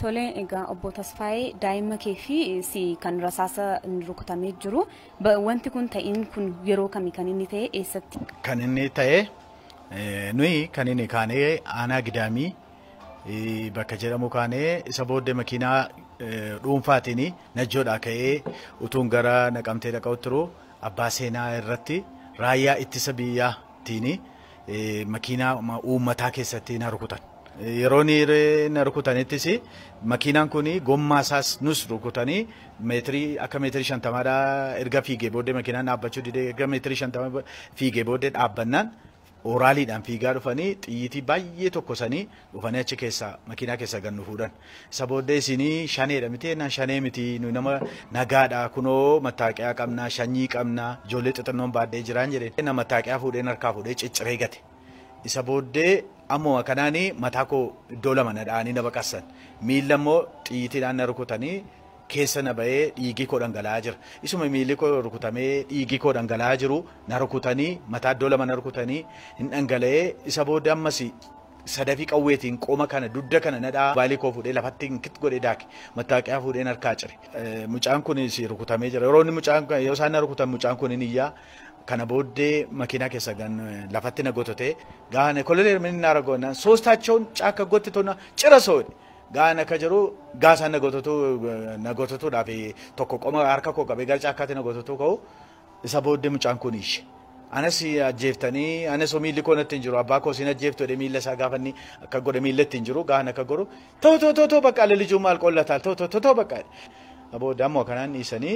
Tole, egaa obbo Tasfaayee, daa'ima kee fi si kan rasaasa rukutamee jiru, wanti kun ta'iin kun yeroo kami kan inni ta'e, eessatti? Kan inni ta'e, nuyi kan inni kaanee aanaa Gidaamii bakka jedhamu kaanee, isa booddee makiinaa dhuunfaatiin Najjoodhaa ka'ee utuun gara Naqamtee dhaqaa turu, abbaa seenaa irratti raayyaa ittisa biyyaatiin makiinaa uummataa keessatti na rukutan. Yeroo na rukutanittis makiinaan kun gommaa isaas nus rukutanii, meetirii akka meetirii 50dhaa erga fiigee booddee makiinaan dhaabbachuu didee, erga meetirii 50 fiigee booddee dhaabbannaan, oraaliidhaan fiigaa dhufanii xiyyiitii baay'ee tokkosanii dhufanii achi keessaa makiinaa keessa gad nu fuudhan. Isa booddee isinii shaneedha miti jennaan, shanee miti, nu nama nagaadha, kunoo mattaaqiyaa qabnaa, shanyii qabnaa, ijoollee xixinnoon baadhee jiraan jedhee, na mattaaqiyaa fuudheen harkaa fuudhee cicciree gate. Isa booddee ammoo kanaanii mataa koo iddoo lama na dha'anii na baqassan. Miilla immoo xiyyiitiidhaan na rukutanii keessa na ba'ee dhiigii koo dhangala'aa jira. Isuma miilli koo rukutamee dhiigii koo dhangala'aa jiru na rukutanii, mataa iddoo lama na rukutanii hin dhangala'ee. Isa booda ammas sadafii qawweetiin qoma kana, dugda kana na dha'a, baalii koo fuudhee lafatti kit godhee daake, mattaaqiyaa fuudheen harkaa cire. Mucaan kun rukutamee jira. Yeroo inni mucaan yoo isaan na rukutan mucaan kun hin iyyaa. Kana booddee makiinaa keessa gan lafatti na gotote gaana ኮሎኔል ምን እናደርገውና ሶስታቸውን ጫካ ጎትቶና ጭረሰው gaana akka jiru gaasaan na gototu na gototuudhaaf tokko qoma harka koo qabee gara caakkaatti na gototu ka'u. Isa booddee mucaan kun ishe anas ajjeeftanii, anas miilli koo natti hin jiru, abbaa koo sin ajjeeftu jedhee miilla isaa gaafanni akka godhe miilla itti hin jiru gaana akka godhu too too too too bakka ልጁ አልቆለታል too too too bakka booddee ammoo kanaan dhiisanii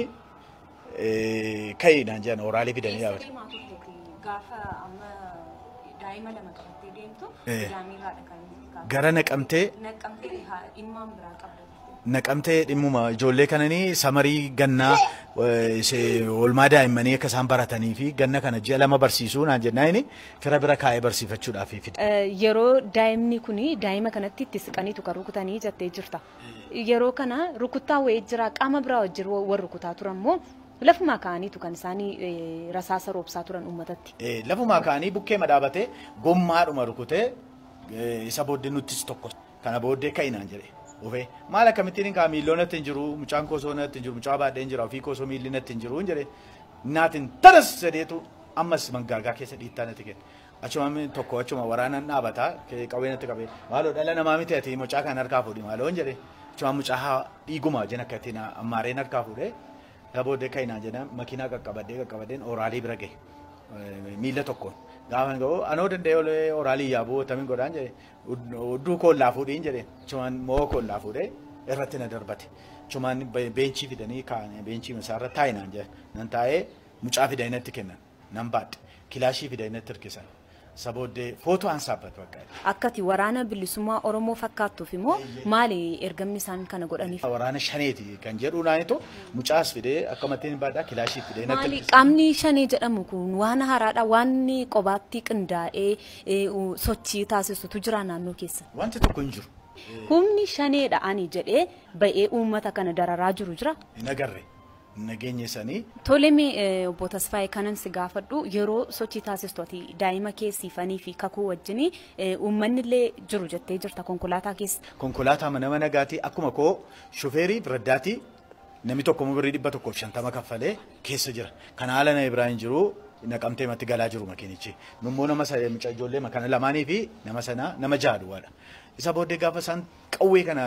ka'iidhaan jedhan, oraalii fidanii dhaabate. Gaafa amma daa'ima lama qabattee deemtu Gidaamiirraadha kan inni Gara Naqamtee. Naqamtee dhimmaan biraa qabda. Naqamtee dhimmuma ijoollee kananii samarii gannaa oolmaa daa'immanii akka isaan baratanii fi ganna kana ji'a 2 barsiisuu naan jennaan fira bira kaa'ee barsiifachuudhaaf fide. Yeroo daa'imni kuni daa'ima kanatti itti siqaniitu kan rukutanii jettee jirta. Yeroo kana rukuttaa wayii jira, qaama biraa wajjin warra rukutaa turan moo lafumaa ka'aniitu kan isaanii rasaasa roobsaa turan uummatatti? Lafumaa ka'anii bukkee madaabatee gommaadhuma rukutee, isa booddee nuttis tokko kana booddee ka'inaan jedhe. Ufee maal akkamittiin kaa miilloo natti hin jiru, mucaan koo natti hin jiru, mucaa baadhee hin jira, ofii koo miilli natti hin jiru hin jedhe. Naatiin taras jedheetu ammas mangaagaa keessa dhiittaa natti kenne. Achuma tokko achuma waraanaan dhaabataa qawwee natti qabee, maaloo dhala namaa miti ati, mucaa kan harkaa fuudhi maaloo hin jedhe. Achuma mucaa dhiiguma wajjin akka ittiin ammaareen harkaa fuudhee, isa booddee ka'inaan jedhan, makiinaa qaqqabadhee qaqqabadheen oraalii bira gahe. Miilla tokkoon. Gaafa ga'u anoo danda'ee oraalii yaabuu attamiin godhaan jedhe, hudduu koollaa fuudhiin jedhe, achumaan moo koollaa fuudhee irratti na darbate. Achumaan beenchii fidanii kaa'anii beenchii isaarra taa'inaan jedhe. Nan taa'ee mucaa fidanii natti kennan. Nan baadhe. Kilaashii fidanii natti hirkisan. Isa booddee footoo ansaabbatu bakka. Akkati waraana bilisummaa Oromoo fakkaattuuf immoo maali ergamni isaan kana godhaniif? Waraana shaneeti kan jedhu naanitu mucaas fidee akkamattiin baadhaa kilaashii fidee natti Maali qaamni shanee jedhamu kun waan haaraadha, waan qobaatti qindaa'ee sochii taasisutu jira naannoo keessa? Wanti tokko hin jiru. Humni shaneedha ani jedhee ba'ee uummata kana dararaa jiru jira? Hin agarre. Nageenya sanii. Tole, mee obbo Tasfaayee, kanan si gaafadhu, yeroo sochii taasistu ati daa'ima kee siifanii fi kakuu wajjin uummanni illee jiru jettee jirta konkolaataa keessa. Konkolaataa nama nagaatii akkuma koo shufeerii raddaatii namni tokko birrii 150 kaffalee keessa jira. Kan haala na biraa hin jiru, Naqamtee matti galaa jiru makiinichi. Nummoo nama mucaa ijoollee kana lamaanii fi nama sana nama jaha duwwaadha. Isa booddee gaafa isaan qawwee kana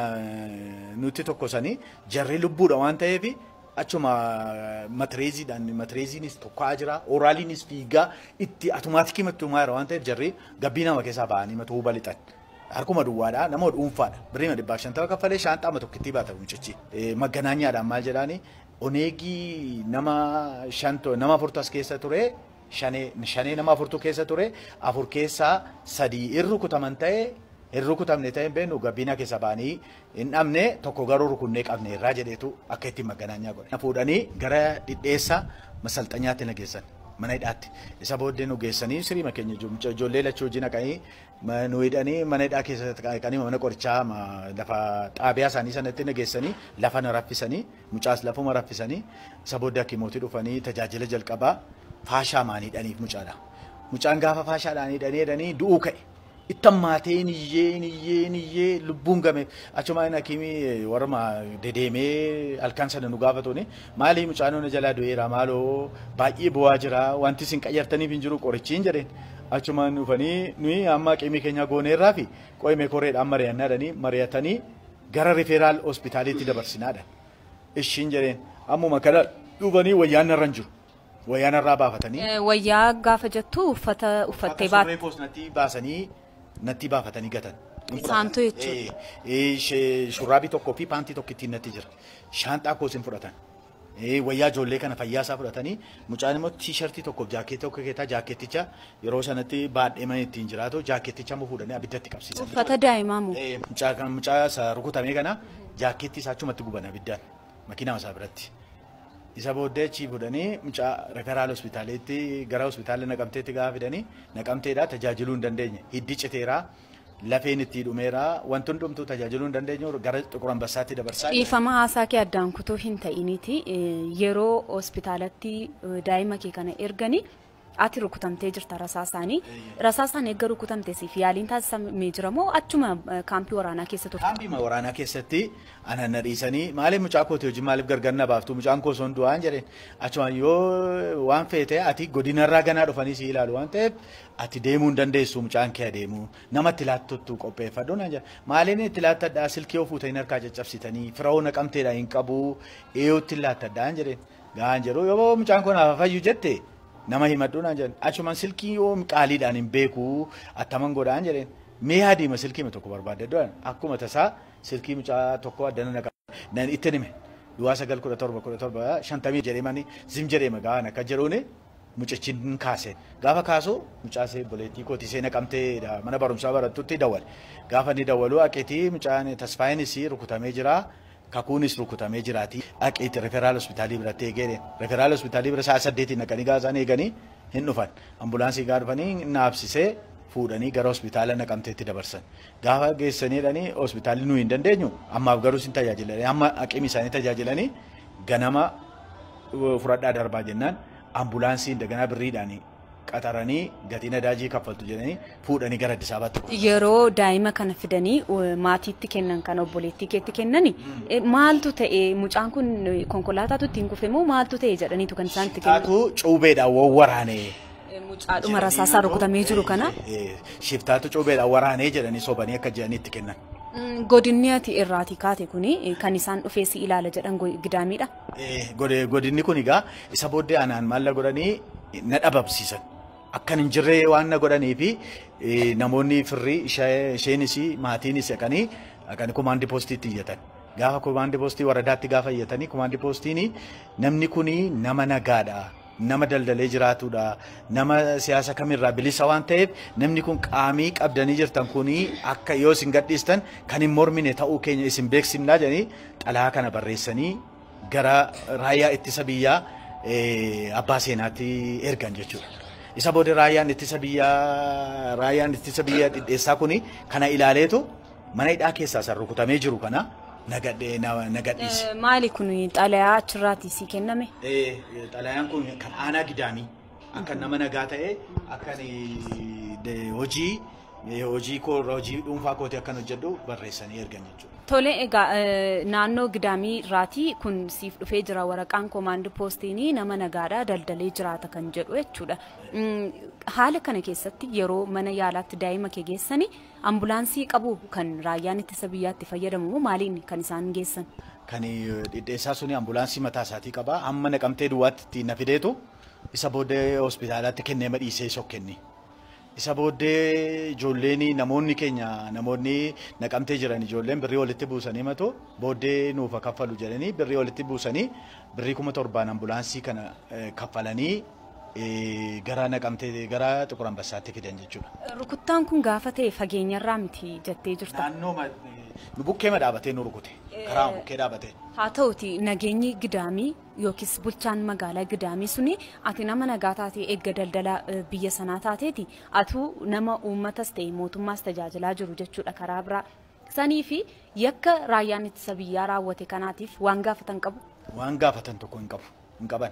nutti tokkosanii, jarri lubbuudha waan ta'eef achuma matireeziidhaan, matireeziinis tokkaa jira, oraaliinis fiigaa itti automaatikii mattumaa jira waan ta'eef, jarri gabbii nama keessaa ba'anii matuu huba lixan. Harkuma duwwaadha, nama dhuunfaadha. Birrii 150 kaffalee shaanxaa tokkittii baata mucichi. Magganaanyaadhaan maal jedhaani, oneegii nama shanto nama afurtu as keessa ture, shanee nama afurtu keessa ture, afur keessaa sadii hin rukutaman ta'e hin rukutamne ta'e hin beeknu, gabbiina keessa ba'anii hin dhabne, tokko garuu rukunnee qabne irraa jedheetu akka ittiin magganaanyaa godhe. Fuudhanii gara dhidheessa masalxanyaatti na geessan, mana hidhaatti. Isa booddee nu geessanii siriima keenya ijoollee lachuu hojii naqanii nu hidhanii, mana hidhaa keessa naqanii, mana qorichaa lafa xaabiyaa isaanii sanatti na geessanii, lafa na raffisanii, mucaas lafuma raffisanii. Isa booddee hakimootii dhufanii tajaajila jalqabaa faashaa maan hidhaniif mucaadha. Mucaan gaafa faashaadhaan hidhanii hidhanii du'uu ka'e. Ittammaatee niyyee lubbuun game achumaan hakimii warra dedeemee halkan sana nu gaafatuuni maalii mucaan na jalaa du'eera maaloo baay'ee bu'aa jira wanti isin qayyartaniif hin jiru qorichiin jedheen achumaan dhufanii nuyi amma qimii keenya gooneerraa fi qo'imee koreedhaan mari'annaadhanii mari'atanii gara rifeeraal hospitaaliitti dabarsinaadha. Ishiin jedheen ammuma kana dhufanii wayyaan narra hin jiru. Wayyaan irraa baafatanii. Wayyaa gaafa jettu uffata uffattee baate. Surree koos natti baasanii natti baafatanii gatan. Isaantu jechuudha. Shurraabii tokkoo fi paantii tokko ittiin natti jira. Shaanxaa koos hin fudhatan. Wayyaa ijoollee kana fayyaa isaa fudhatanii mucaan immoo tiishartii tokkoof jaakeettii tokko keessaa jaakeetticha yeroo sanatti baadhee mana ittiin jiraatu jaakeetticha immoo fuudhanii abiddatti qabsiisan. Uffata daa'imaa moo? Mucaa isa rukutamee kana jaakeettii isaa achumatti guban abiddaan makiinaa isaa biratti. Isa booddee achii fuudhanii mucaa referaal hospitaaliitti gara hospitaala Naqamteetti gaafa fidanii Naqamteedhaa tajaajiluu hin dandeenye hiddi citeeraa lafeen itti dhumeeraa wanti hundumtuu tajaajiluu hin dandeenye gara Xuqur Ambassaatti dabarsaa. Dhiifama haasaa kee addaan kutuu hin ta'iniiti yeroo hospitaalatti daa'ima kee kana erganii ati rukutamtee jirta rasaasaanii. Rasaasaan eegga rukutamte siif yaaliin taasisamee jira moo achuma kaampii waraanaa keessa turte? Kaampii waraanaa keessatti ana na dhiisanii maaliif mucaa kooti hojii maaliif gargar na baaftu mucaan koo son du'aan jedheen achuma yoo waan feete ati godinarraa ganaa dhufanii si ilaalu waan ta'eef ati deemuu hin dandeessu mucaan kee adeemu namatti laattottu qopheeffadhu naan jedha maaliin itti laattadhaa silkii of fuutanii harkaa caccabsitanii fira'oo Naqamteedhaa hin qabu eeyootti laattadhaan jedheen gahaan jedhu yoo mucaan koo naaf fayyu jette nama himadhu naan jedhan achumaan silkii yoo qaaliidhaan hin beeku attaman godhaan jedheen mee adeema silkii tokko barbaadde akkuma tasaa silkii mucaa tokko addana naqa nan itti hime duwwaa 9 17 17 50 jedhee mani zim jedhee magaan akka jedhuuni mucichi hin kaase gaafa kaasu mucaasee boleettii kootii see Naqamtee mana barumsaa barattutti dawwale gaafa inni dawwalu aqeetii mucaan Tasfaayinis rukutamee jira. Kakuunis rukutamee jiraati. Aqeetti referaal hospitaalii biratti eegee referaal hospitaalii bira sa'a 8 naqanii gaazaan eeganii hin dhufan. Ambulaansii gaa dhufanii naabsisee fuudhanii gara hospitaala Naqamteetti dabarsan. Gaafa geessaniidhanii hospitaalli nuyi hin dandeenyu ammaaf garuu sin tajaajilanii amma aqimi isaanii tajaajilanii ganama fudhadhaa darbaa jennaan ambulaansiin daganaa birriidhaanii qaxaranii gatii nadaajii kaffaltu jedhanii fuudhanii gara Addis Ababaatti. Yeroo daa'ima kana fidanii maatiitti kennan kan obboleettii keetti kennani maaltu ta'e mucaan kun konkolaataatu ittiin kufe moo maaltu ta'e jedhaniitu kan isaan itti kennan. Shiftaatu cuubeedhaan wawwaraanee. Mucaadhuma rasaasaa rukutamee jiru kana. Shiftaatu cuubeedhaan waraanee jedhanii sobanii akka jedhanii itti kennan. Godinni ati irraatii kaate kuni kan isaan dhufee si ilaala jedhan gidaamiidha. Godinni kun egaa isa booddee anaan maal godhanii na dhabamsiisan. Akkan hin jirree waan na godhanii fi namoonni firrii isheenis maatiinis dhaqanii komaandii poostiitti iyyatan. Gaafa komaandii poostii waradaatti gaafa iyyatanii komaandii poostiin namni kuni nama nagaadha. Nama daldalee jiraatudha. Nama siyaasa kamirraa bilisa waan ta'eef namni kun qaamii qabdanii jirtan kuni akka yoo isin gadhiistan kan hin mormine ta'uu keenya isin beeksifnaa jedhanii xalaa kana barreessanii gara raayyaa ittisa biyyaa abbaa seenaatti ergan jechuudha. Isa booda raayyaan ittisa biyyaa dhidheessaa kuni kana ilaaleetu mana hidhaa keessaa san rukutamee jiru kana nagadhiise. Maali kun xalayaa achirraatii sii kenname? Xalayaan kun kan aanaa gidaamii akka nama nagaa ta'e akka hojii hojii dhuunfaa kootii akkan hojjedhu barreessanii ergan jechuudha. Tole egaa naannoo gidaamii irraatii kun siif dhufee jira waraqaan komaandi poostiin nama nagaadhaa daldalee jiraata kan jedhu jechuudha. Haala kana keessatti yeroo mana yaalaatti daa'ima kee geessani ambulaansii qabu kan raayyaan ittisa biyyaatti fayyadamu maaliin kan isaan geessan? Kan dhidheessaa suni ambulaansii mataa isaatii qaba. Amma Naqamtee duwwaatti ittiin na fideetu isa booddee hospitaalatti kennee madhiisee sokkenni. Isa booddee ijoolleen namoonni keenya namoonni Naqamtee jiran ijoolleen birrii walitti buusanii matu booddee nuuf kaffalu jedhanii birrii walitti buusanii birrii 7,000 ambulaansii kana kaffalanii gara Naqamtee gara Xuqur Ambassaatti fidan jechuudha. Rukuttaan kun gaafa ta'e fageenyarraa miti jettee jirta. Naannoo nu bukkee dhaabatee nu rukute. Karaa bukkee dhaabatee. Haa ta'uti nageenyi gidaamii yookiis bulchaan magaalaa gidaamii suni ati nama nagaa taatee eegga daldala biyya sanaa taateeti atuu nama uummatas ta'e mootummaas tajaajilaa jiru jechuudha karaa biraa. Sanii fi yakka raayyaan ittisa biyyaa raawwate kanaatiif waan gaafatan qabu. Waan gaafatan tokko hin qabu hin qaban.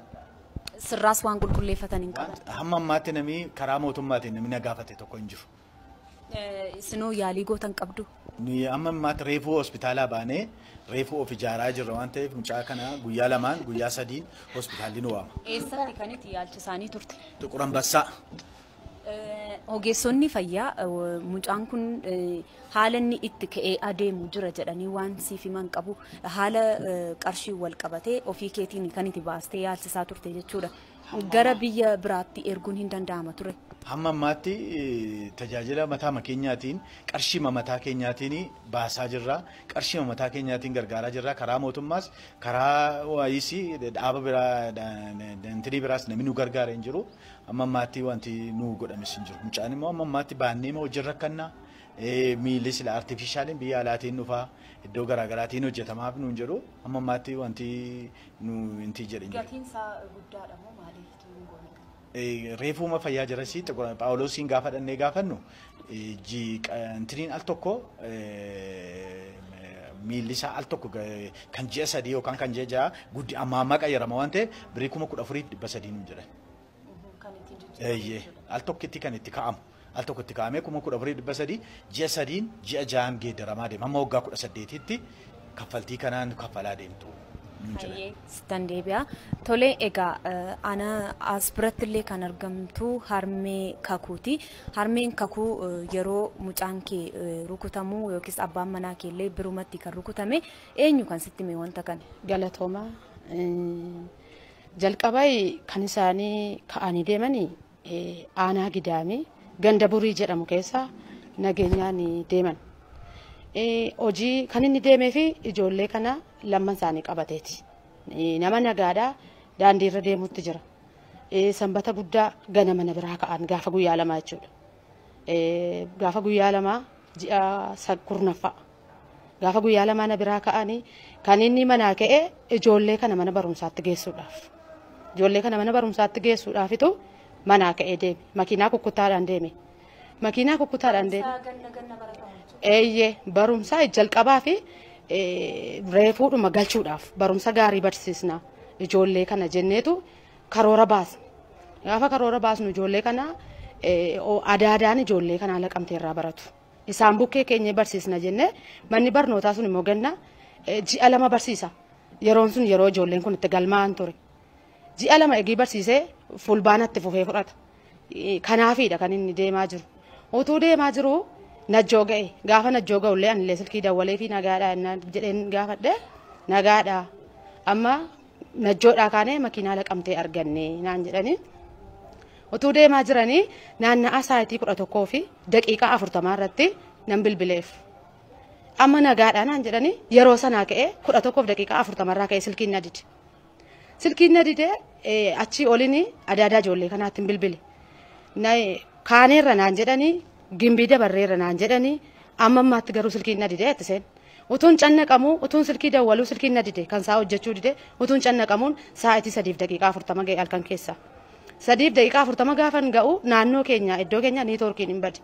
Sirraas waan qulqulleeffatan hin qaban. Hamma ammaatti namni karaa mootummaatiin namni na gaafate tokko hin jiru. Isinoo yaalii gootan qabdu? Nuyi amma ammaatti reefuu hospitaalaa baanee reefuu of ijaaraa jirra waan ta'eef mucaa kana guyyaa 2 guyyaa 3 hospitaalli nu waama. Eessatti kan itti yaalchisaanii turte? Xiqur Ambassaa. Ogeessonni fayyaa mucaan kun haala inni itti ka'ee adeemu jira jedhanii waan siif himan qabu haala qarshii wal qabatee ofii keetiin kan itti baastee yaalchisaa turte jechuudha. Gara biyya biraatti erguun hin danda'ama ture. Hamma ammaatti tajaajila mataa keenyaatiin qarshii mataa keenyaatiin baasaa jirra. Qarshii mataa keenyaatiin gargaaraa jirra. Karaa mootummaas karaa waayis dhaaba biraa dantirii biraas namni nu gargaara hin jiru. Amma ammaatti wanti nu godhames hin jiru. Mucaan immoo amma ammaatti baannee hojii rakkannaa. Miilli sila artifishaaliin biyya alaatiin dhufaa iddoo garaagaraatiin hojjetamaaf nuun jedhu amma ammaatti wanti nu inti jedhe hin jiru. Gatiin isaa guddaadha moo maaliif tuun goone? Reefuma fayyaa jirasii Phaawulosiin gaafa dhannee gaafannu intiniin al tokko miilli isaa al tokko kan ji'a 3 yookaan kan ji'a 6 guddi amma ammaa qayyarama waan ta'eef birrii 14,300 nuun jedhan. Al tokkitti kan itti ka'amu. Al tokkotti kaa'amee 14,300 ji'a 3 ji'a 6 geeddaramaa deema. Amma waggaa 18tti kaffaltii kanaan kaffalaa deemtu. Sitan deebi'a. Tole egaa ana as biratti illee kan argamtu harmee kakuuti. Harmeen kakuu yeroo mucaan kee rukutamu yookiis abbaan manaa kee illee birumatti kan rukutame eenyu kan sitti hime wanta kana? Galatooma. Jalqabaa kan isaanii ka'anii deemanii aanaa Gidaamii ganda burii jedhamu keessa nageenyaan deeman. Hojii kan inni deemee fi ijoollee kana lamman isaanii qabateeti. Nama nagaadhaa daandiirra deemutti jira. Sanbata guddaa ganama na biraa ka'an gaafa guyyaa 2 jechuudha. Gaafa guyyaa 2 ji'a 10ffaa. Gaafa guyyaa 2 na biraa ka'anii kan inni manaa ka'e ijoollee kana mana barumsaatti geessuudhaaf. Ijoollee kana mana barumsaatti geessuudhaafitu manaa ka'ee deeme. Makiinaa kukkutaadhaan deeme. Makiinaa kukkutaadhaan deeme. Eeyyee barumsa jalqabaa fi reefuudhuma galchuudhaaf barumsa gaarii barsiisna ijoollee kana jenneetu karoora baasne. Gaafa karoora baasnu ijoollee kana adaadaan ijoollee kana laqamtee irraa baratu. Isaan bukkee keenya barsiisna jennee manni barnootaa sun immoo ganna ji'a 2 barsiisa. Yeroon sun yeroo ijoolleen kun itti galmaa'an ture. Ji'a 2 eegii barsiisee fulbaanatti fufee fudhata. Kanaafiidha kan inni deemaa jiru. Utuu deemaa jiru Najjoo ga'e. Gaafa Najjoo ga'ullee anillee silkii dawwalee fi nagaadha jedheen gaafadhe nagaadha. Amma Najjoodhaa kaanee makiinaa laqamtee arganne naan jedhanii. Utuu deemaa jiranii naanna'aa sa'aatii 11:40 irratti nan bilbileef. Amma nagaadha naan jedhanii yeroo sanaa ka'ee 11:40 irraa ka'ee silkiin na dide. Silkiin na dide achii oliin adaadaa ijoollee kanaatti bilbile. Kaaneerra naan jedhanii gimbii dabarreerra naan jedhanii amma ammaatti garuu silkiin na dide itti seen. Utuun cannaqamu utuun silkii dawwaluu silkiin na dide kan saa hojjechuu dide utuun cannaqamuun sa'aatii 3:40 ga'e halkan keessa. 3:40 gaafan ga'u naannoo keenya iddoo keenya niitoorkiin hin bade.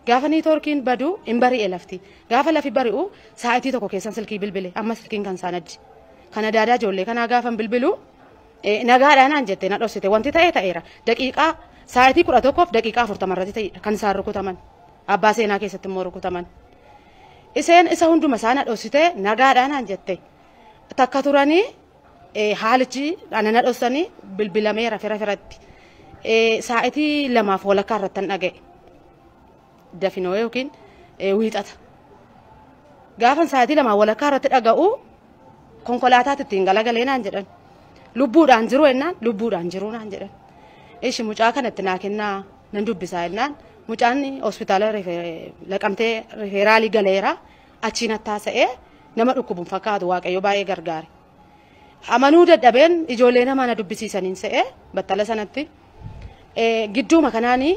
Gaafa niitoorkiin badu hin bari'e lafti. Gaafa lafi bari'u sa'aatii 1 keessan silkii bilbile amma silkiin kan saan addi. Kana adaadaa ijoollee kanaa gaafan bilbilu nagaadhaa naan jette na dhoksite wanti ta'e ta'eera. Daqiiqaa sa'aatii 11:40 irratti ta'edha kan isaan rukutaman. Abbaa seenaa keessatti immoo rukutaman. Iseen isa hunduma isaan dhoksite nagaadhaa naan jette. Takka turanii haalichi ana na dhoksanii bilbilameera fira firatti. Sa'aatii 2:30 irratti dhaga'e. Dafinoo yookiin wiixata. Gaafan sa'aatii 2:30 irratti dhaga'u konkolaataatti ittiin galagalee naan jedhan. Lubbuudhaan jiru jennaan lubbuudhaan jiru naan jedhan. Ishi mucaa kanatti naa kennaa nan dubbisaa jennaan mucaan hospitaala laqamtee rifeeraalii galeera achiin attaasa'ee nama dhukkubuun fakkaatu Waaqayyo baay'ee gargaare. Amanuu dadhabeen ijoollee namaa na dubbisiisaniin se'ee battala sanatti gidduuma kanaanii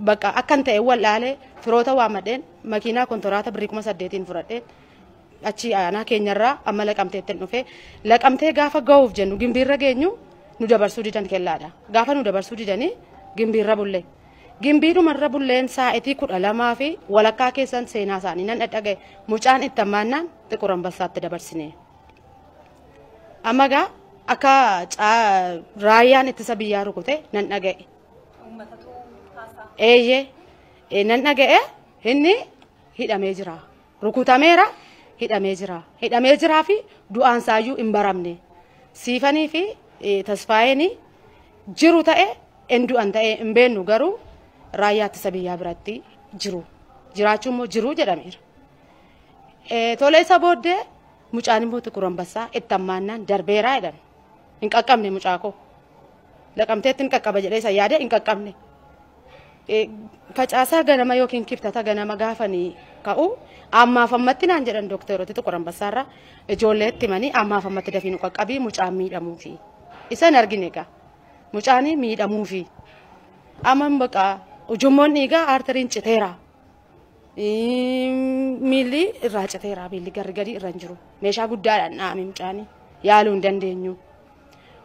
bakka akkan ta'e wallaalee firoota waammadheen makiinaa kontoraata birrii 8,000 fudhadheen achi aanaa keenyarraa amma laqamteetti dhufe laqamtee gaafa ga'uuf jennu gimbiirra geenyu nu dabarsuu didan kellaadha. Gaafa nu dabarsuu didanii gimbiirra bulle. Gimbiidhumarra bulleen sa'aatii 12:15 keessan seenaa isaanii nan dhadhaga'e mucaan itti ammaannaan Xiqur Ambassaatti dabarsine. Amma gaa akka raayyaan ittisa biyyaa rukute nan dhaga'e. Eeyyee nan dhaga'e Inni hidhamee jira. Rukutameera hidhamee jira. Hidhamee jiraa fi du'aan isaayyuu hin baramne. Siifanii fi Tasfaayeen jiru ta'e hin du'an ta'e hin beennu garuu raayyaa ittisa biyyaa biratti jiru. Jiraachuun immoo jiru jedhameera. Tolee isa booddee mucaan immoo Xiqur Ambassaa itti hammaannaan darbeeraa jedhan. Hin qaqqabne mucaa koo. Laqamteetti hin qaqqaba jedhee isa yaade hin qaqqabne. Facaasaa ganama yookiin kiftata ganama gaafanii ka'u ammaaf ammatti naan jedhan dookterooti Xiqur Ambassaarraa ijoolleetti himanii ammaaf ammatti dafii nu qaqqabii mucaan miidhamuufi. Isan argine egaa mucaan miidhamuufi. Amma baqa ujummoon dhiigaa arteriin citeera. Miilli irraa citeera miilli garri gadi irra hin jiru. Meeshaa guddaadhaan dhaame mucaan yaaluu hin dandeenyu.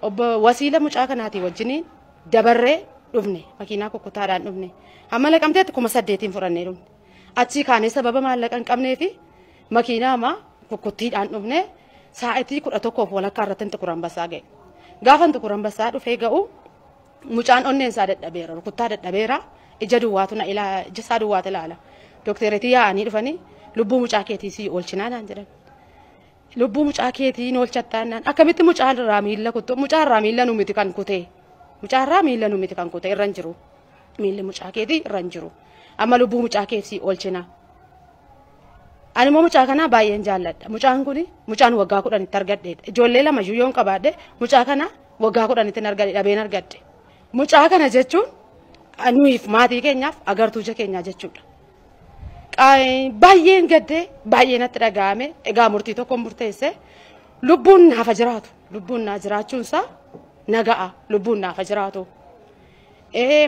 Obbo Wasiila mucaa kanaatii wajjin dabarree dhufne makiinaa kukkutaadhaan dhufne. Hamma Laqamteetti 8,000 fudhannee dhufne. Achii kaanee sababa maallaqa hin qabnee fi makiinaa amma kukkuttiidhaan dhufne sa'aatii 11:15 irratti Xiqur Ambassaa ga'e. Gaafa Xiqur Ambassaa dhufee ga'u mucaan onneen isaa dadhabeera rukuttaa dadhabeera ija duwwaatu na ilaa ija isaa duwwaatu ilaala. Dooktereetii yaa'anii dhufanii lubbuu mucaa keetii sii oolchinaa naan jedhan. Lubbuu mucaa keetii hin oolchattaa naan akkamitti mucaan irraa miilla kuttu mucaa irraa miilla nu miti kan kutee mucaa irraa miilla nu miti kan kutee irra hin jiru miilli mucaa keetii irra hin jiru amma lubbuu mucaa keetii oolchinaa. Ani immoo mucaa kanaa baay'een jaalladha. Mucaan kuni mucaan waggaa 10tti argadheedha. Ijoollee lama iyyuu yoon qabaadhe mucaa kana waggaa 10tti argadhe dhabeen argadhe. Mucaa kana jechuun nuyiif maatii keenyaaf agartuu ija keenyaa jechuudha. Baay'een gaddee baay'ee natti dhaga'ame egaa murtii tokkoon murteesse lubbuun naafa jiraatu lubbuun naa jiraachuunsaa naga'a lubbuun naafa jiraatu.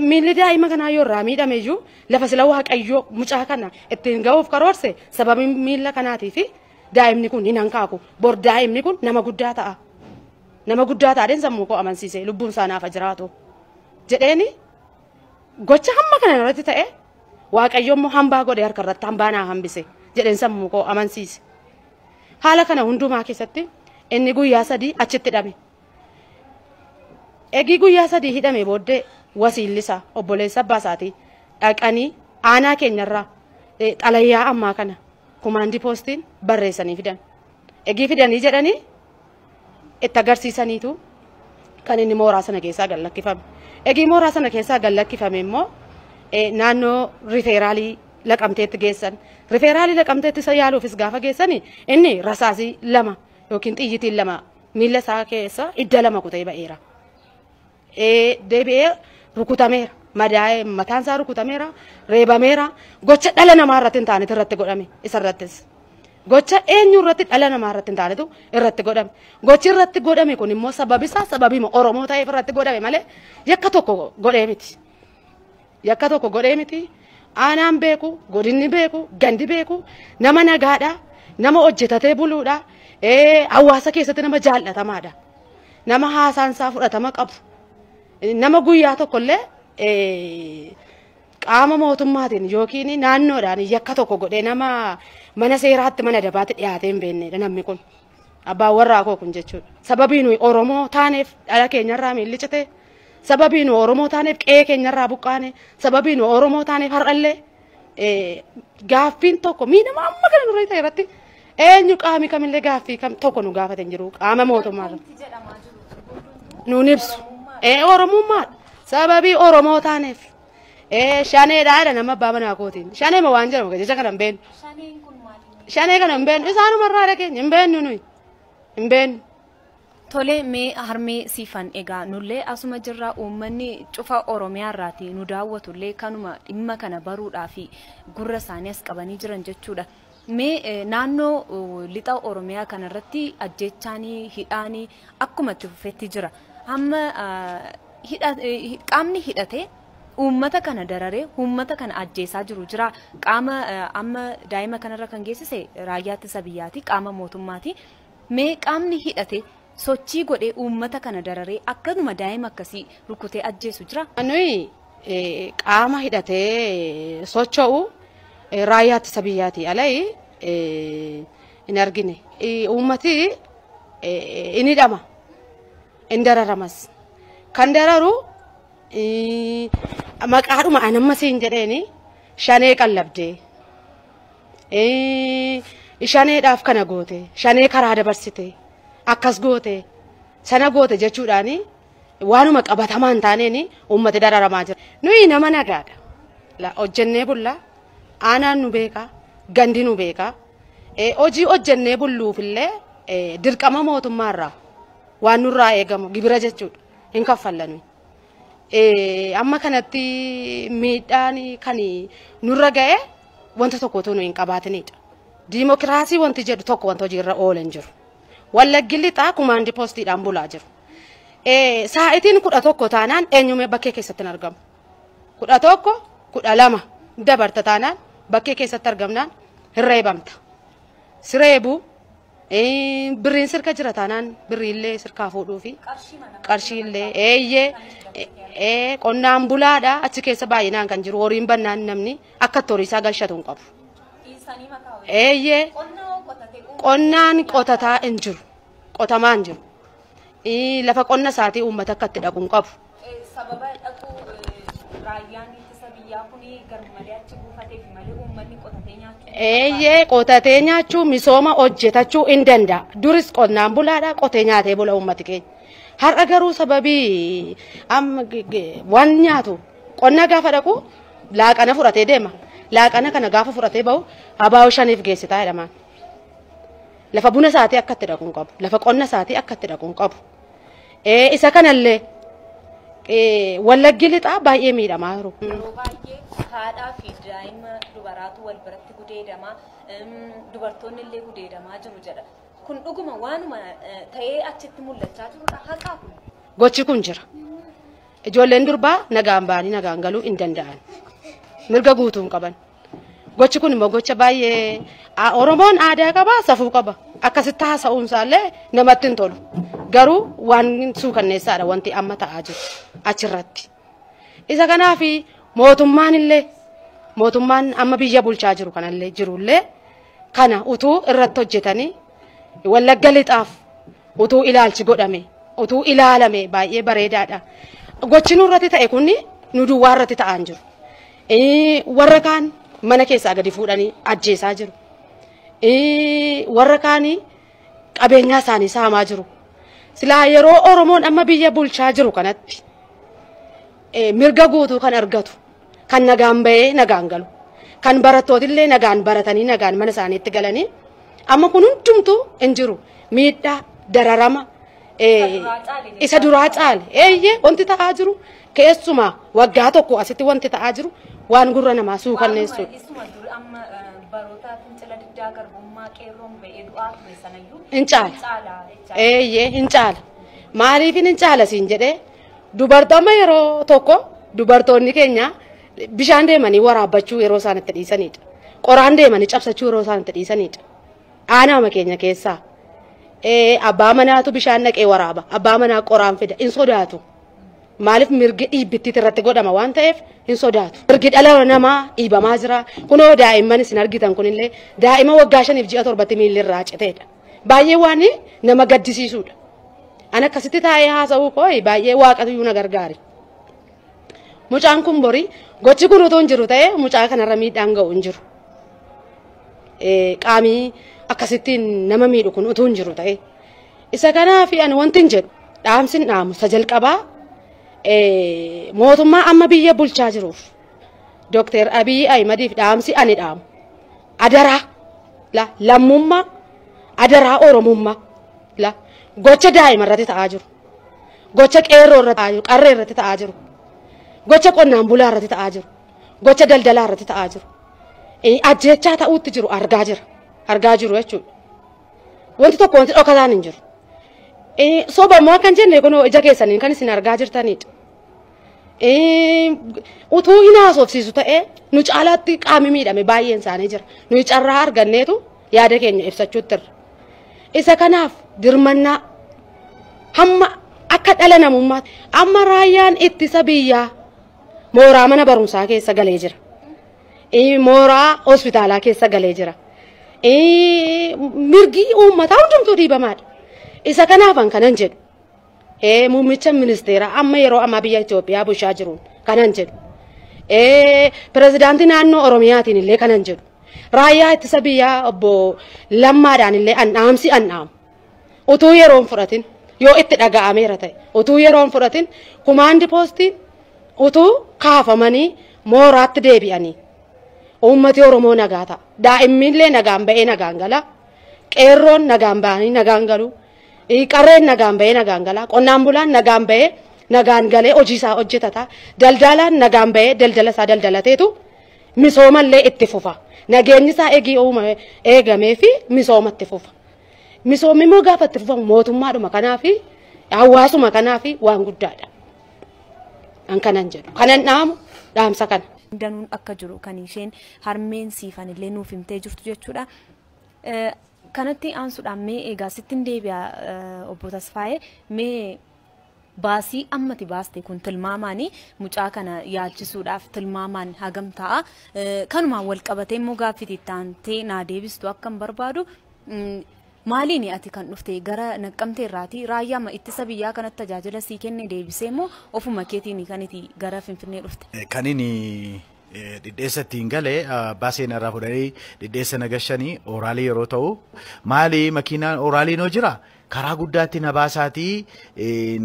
Miilli daa'ima kanaa yoo irraa miidhame iyyuu lafa sila Waaqayyoo mucaa kana ittiin ga'uuf karoorse sababii miilla kanaatii fi daa'imni kun hin hankaaku bor daa'imni kun nama guddaa ta'a. Nama guddaa ta'a sammuu koo amansiise lubbuun isaa naafa jiraatu jedheeni gocha hamma kana irratti ta'e Waaqayyo immoo hambaa godhe harka irratti hambaa naa hambise jedheen sammuu koo amansiise. Haala kana hundumaa keessatti inni guyyaa 3 achitti hidhame. Eegii guyyaa 3 hidhame booddee wasiillisa obboleessa abbaa isaatii dhaqanii aanaa keenyarraa xalayyaa ammaa kana kumaandii poostiin barreessanii fidan. Eegii fidanii jedhanii itti agarsiisaniitu kan inni mooraa sana keessaa gad lakkifame. Eegii mooraa sana keessaa gad lakkifame immoo naannoo rifeeraalii Laqamteetti geessan. Rifeeraalii Laqamteetti isa yaaluufis gaafa geessani inni rasaasii 2 yookiin xiyyitiin 2 miilla isaa keessa idda 2 kutee ba'eera. Deebi'ee rukutameera. Madaa'ee mataan isaa rukutameera. Reebameera. Gocha dhala namaa irratti hin taanetu irratti godhame isarrattis. Gocha eenyu irratti dhala namaa irratti hin taanetu irratti godhame. Gochi irratti godhame kun immoo sababi isaa sababima Oromoo ta'eef irratti godhame malee yakka tokko godhee miti. Yakka tokko godhee miti. Aanaan beeku, godinni beeku, gandi beeku, nama nagaadha, nama hojjetatee buluudha, hawaasa keessatti nama jaallatamaadha. Nama haasaan isaa fudhatama qabu. Nama guyyaa tokkollee qaama mootummaatiin yookiin naannoodhaan yakka tokko godhee nama mana seeraatti mana dabaatti dhiyaatee hin beeknedha namni kun. Abbaan warraa koo kun jechuudha. Sababii nuyi Oromoo taaneef dhala keenyarraa miilli cite. Sababii nu Oromoo taaneef qe'ee keenyarraa buqqaane. Sababii nu Oromoo taaneef har'allee gaaffiin tokko miidhama amma kana nurra ta'e irratti eenyu qaami kamillee gaaffii kam tokko nu gaafate hin jiru qaama mootummaarra. Nuun ibsu. Oromummaadha. Sababii Oromoo taaneef. Shaneedhaadha nama abbaa manaa kootiin. Shanee ma waan jedhamu jecha kana hin beeknu. Shanee kana hin beeknu. Isaanumarraa dhageenya hin beeknu nuyi. Hin beeknu. Tolee mee harmee siifan egaa nullee asuma jirra uummanni cufa Oromiyaa irraati nu daawwatullee kanuma dhimma kana baruudhaa fi gurra isaanii as qabanii jiran jechuudha. Mee naannoo lixa Oromiyaa kanarratti ajjeechaanii hidhaanii akkuma itti fufetti jira. Hamma qaamni hidhatee uummata kana dararee uummata kana ajjeesaa jiru jira. Qaama amma daa'ima kanarra kan geessise raayyaa ittisa biyyaati qaama mootummaati. Mee qaamni hidhatee sochii godhee uummata kana dararee akkanuma daa'ima akkasii rukutee ajjeesu jira. Nuyi qaama hidhatee socho'u raayyaa ittisa biyyaati alai hin argine. Uummati in hidhama hin dararamas. Kan dararu maqaadhuma anamma siin jedheeni shanee qallabdee Shaneedhaaf kana goote, shanee karaa dabarsite, akkas goote, sana goote jechuudhaani waanuma qabatamaa hin taaneen uummati dararamaa jira. Nuyi nama nagaadha. Hojjennee bulla, aanaan nu beeka, gandi nu beeka. Hojii hojjennee bulluufillee dirqama mootummaarraa waan nurraa eegamu gibira jechuudha hin kaffallannu. Amma kanatti miidhaan kan nurra ga'e wanta tokko otoo nu hin qabaatinidha. Diimokiraasii wanti jedhu tokko wanta hojiirra oolan jiru. Wallaggi lixaa kumaandi poostiidhaan bulaa jiru. Saa'itiin 11 taanaan eenyumee bakkee keessatti hin argamu. 11, 12 dabarta taanaan bakkee keessatti argamnaan hin reebamta. Sireebuu birriin sirka jira taanaan birriillee sirkaa fuudhuufi qarshiillee eeyyee qonnaan bulaadha achi keessa baay'inaan kan jiru horiin bannaan namni akka horii isaa galchatu hin qabu. Eeyyee qonnaan qotataa hin jiru qotamaa hin jiru lafa qonna isaatii uummata akka itti dhaqu hin qabu. Sababa dhaquu raayyaan ittisa biyyaa kun garmalee achi buufateef malee uummanni qotatee nyaachuu. Eeyyee qotatee nyaachuu misooma hojjetachuu hin danda'a. Duris qonnaan bulaadha qotee nyaatee bula uummati keenya. Har'a garuu sababii waan nyaatu qonna gaafa dhaqu laaqana fudhatee deema. Laaqana kana gaafa fudhatee bahu abaa'oo shaniif geessitaa jedhamaan. Lafa buna isaatii akka itti dhaqu hin qabu. Lafa qonna isaatii akka itti dhaqu hin qabu. Isa kanallee Wallaggi lixaa baay'ee miidhamaa jiru. Yeroo baay'ee haadhaa fi daa'ima dubaraatu wal biratti gudeedamaa, dubartoonni illee gudeedamaa jiru jedha. Kun dhuguma waanuma ta'ee achitti mul'achaa jirudha haqaa kun. Gochi kun jira. Ijoolleen durbaa nagaan ba'anii nagaan galuu hin danda'an. Mirga guutuu hin qaban. Gochi kun immoo gocha baay'ee Oromoon aadaa qaba, safuu qaba. Akkasitti haasa'uun isaallee namatti hin tolu. Garuu waan suukanneessaadha wanti amma ta'aa jiru achirratti. Isa kanaaf mootummaan illee mootummaan amma biyya bulchaa jiru kanallee jirullee kana utuu irratti hojjetanii Wallagga lixaaf utuu ilaalchi godhame utuu ilaalame baay'ee bareedaadha. Gochi nurratti ta'e kun nu duwwaa irratti ta'aa hin jiru. Warra kaan mana keessaa gadi fuudhanii ajjeesaa jiru. Warra kaanii qabeenyaa isaanii saamaa jiru. Silaa yeroo Oromoon amma biyya bulchaa jiru kanatti mirga guutuu kan argatu, kan nagaan bahee nagaan galu, kan barattootillee nagaan baratanii nagaan mana isaaniitti galanii amma kun hundumtuu hin jiru. Miidhaa, dararama, isa duraa caale. Eeyyee wanti ta'aa jiru keessumaa waggaa tokko asitti wanti ta'aa jiru waan gurra namaa suukanneessuudha. Hin caala. Eeyyee hin caala. Maaliif hin caala siin jedhee dubartoonni yeroo tokko dubartoonni keenya bishaan deemanii waraabbachuu yeroo isaan itti dhiisanidha. Qoraan deemanii cabsachuu yeroo isaan itti dhiisanidha. Aanaama keenya keessaa abbaa manaatu bishaan naqee waraaba. Abbaa manaa qoraan fida. Hin sodaatu. Maaliif mirgi dhiibbittiitti irratti godhama waan ta'eef hin sodaatu. Mirgi dhala namaa dhiibamaa jira. Kunoo daa'imman isin argitan kunillee daa'ima waggaa 5 ji'a 7 miilli irraa citeedha. Baay'ee waan nama gaddisiisudha. Ani akkasitti taa'ee haasa'uu koo baay'ee waaqatu na gargaari. Mucaan kun bori gochi kun utuu hin jiru ta'ee mucaa kanarra miidhaan ga'u hin jiru. Qaamii akkasittiin nama miidhu kun utuu hin jiru ta'ee. Isa kanaaf ani wanti hin jedhu dhaamsin dhaamu isa jalqabaa mootummaa amma biyya bulchaa jiruuf Dr. Abiy Ahimadiif dhaamsi ani dhaamu. Adaraa lammummaa adaraa Oromummaa gocha daa'ima irratti ta'aa jiru. Gocha qeerroo irratti ta'aa jiru, qarree irratti ta'aa jiru. Gocha qonnaan bulaa irratti ta'aa jiru. Gocha daldalaa irratti ta'aa jiru. Ajjeechaa ta'uutti jiru argaa jira. Argaa jiru jechuudha. Wanti tokko wanti dhokataan hin jiru. Soba immoo kan jenne kun ija keessaniin kan isin argaa jirtanidha. Utuu hin haasofsiisu ta'ee nu caalaatti qaamni miidhame baay'een isaanii jira. Nuyi carraa arganneetu yaada keenya ibsachuutti irra. Isa kanaaf dirmannaa hamma akka dhala namummaatti amma raayyaan ittisa biyyaa mooraa mana barumsaa keessa galee jira. Mooraa hospitaalaa keessa galee jira. Mirgi uummataa hundumtuu dhiibamaadha. Isa kanaafan kanan jedhu muummicha ministeera amma yeroo ammaa biyya Itoophiyaa bulchaa jiruun kanan jedhu. Pirezidaantii naannoo Oromiyaatiin illee kanan jedhu. Raayyaa ittisa biyyaa obbo Lammaadhaan illee an dhaamsi an dhaamu. Utuu yeroon fudhatin yoo itti dhaga'ameera ta'e utuu yeroon fudhatin kumaandi poostiin utuu kaafamanii mooraatti deebi'anii uummati Oromoo nagaa ta'a. Daa'imni nagaan ba'ee nagaan gala. Qeerroon nagaan ba'anii nagaan galu. Qarreen nagaan ba'ee nagaan gala. Qonnaan bulaan nagaan ba'ee nagaan galee hojii isaa hojjetata. Daldalaan nagaan ba'ee daldala isaa daldalateetu misoomallee itti fufa. Nageenyi isaa eegii eegamee fi misooma itti fufa. Misoomni immoo gaafa itti fufamu mootummaadhuma kanaa fi hawaasuma kanaa fi waan guddaadha. An kanan jedhu. Kanan dhaamu dhaamsa kana. Danuun akka jiru kan isheen harmeen siifan illee nuuf himtee jirtu jechuudha. Kanatti aansuudhaan mee egaa sittin deebi'a obbo Tasfaayee mee baasii ammati baaste kun tilmaamaanii mucaa kana yaalchisuudhaaf tilmaamaan hagam ta'a. Kanumaan wal qabatee immoo gaaffii itti naa deebistu akka hin barbaadu. Maaliin ati kan dhufte gara Naqqamtee irraati raayyaa ittisa biyyaa kanatti tajaajila sii kenne deebisee immoo ofuma keetiin kan itti gara Finfinnee dhufte. Kan inni dhidheessa ittiin galee baaseen irraa fudhanii dhidheessa nagashanii oraalii yeroo ta'u maali makiinaan oraaliin hoo jira karaa guddaatti na baasaatii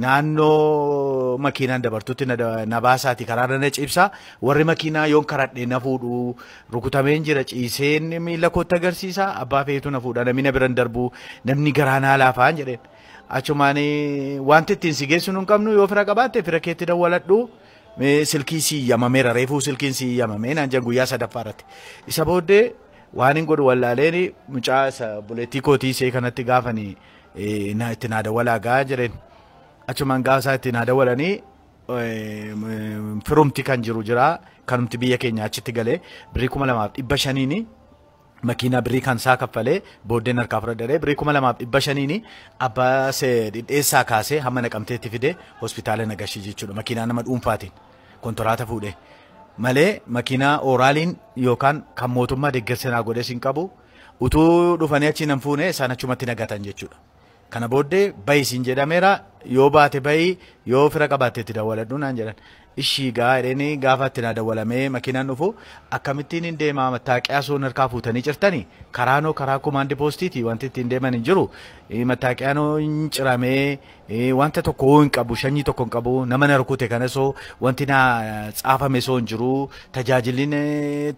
naannoo makiinaan dabartutti na baasaatii karaa na cibsa warri makiinaa yoon karadhee na fuudhu rukutameen jira ciiseen miila kootti agarsiisa abbaa feetu na fuudha namni na biran darbu namni garaa naa laafaan jedheen achumaan wanti ittiin si geessu nun qabnu yoo fira qabaatte fira keetti dawwaladhu. Silkii si yamameera reefuu silkiin si yamamee naan jedhan guyyaa sadaffaa irratti. Isa booddee waan hin godhu wallaaleen mucaa isa buleettii kootii ishee kanatti gaafanii itti naa dawwalaa gaa jedheen. Achumaan gaafa isaa itti naa dawwalanii firumti kan jiru jira kanumti biyya keenya achitti galee birrii 2500 makiinaa birrii kan isaa kaffalee booddeen harkaa fudhadhee birrii 2500 abbaa dhidheessaa kaasee hamma Naqamteetti fidee hospitaala nagashii jechuudha makiinaa nama dhuunfaatiin kontoraata fuudhee malee makiinaa oraaliin yookaan kan mootummaa deeggarsa naa godhes hin qabu utuu dhufanii achi nan fuune isaan achumatti nagatan jechuudha. Kana booddee bayi siin jedhameera yoo baate bayi yoo fira qabaatte itti dawwaladhu naan jedhan. Ishii gaa jedhanii gaafa itti naa dawwalamee makiinaan dhufu akkamittiin hin deemaa mattaaqiyaa soon harkaa fuutanii cirtanii karaanoo karaa kumaandi poostiiti wanti ittiin deeman hin jiru mattaaqiyaanoo hin ciramee wanta tokko hin qabu shanyii tokko hin qabu nama na rukute kana soo wanti naa tsaafame soo hin jiru tajaajilli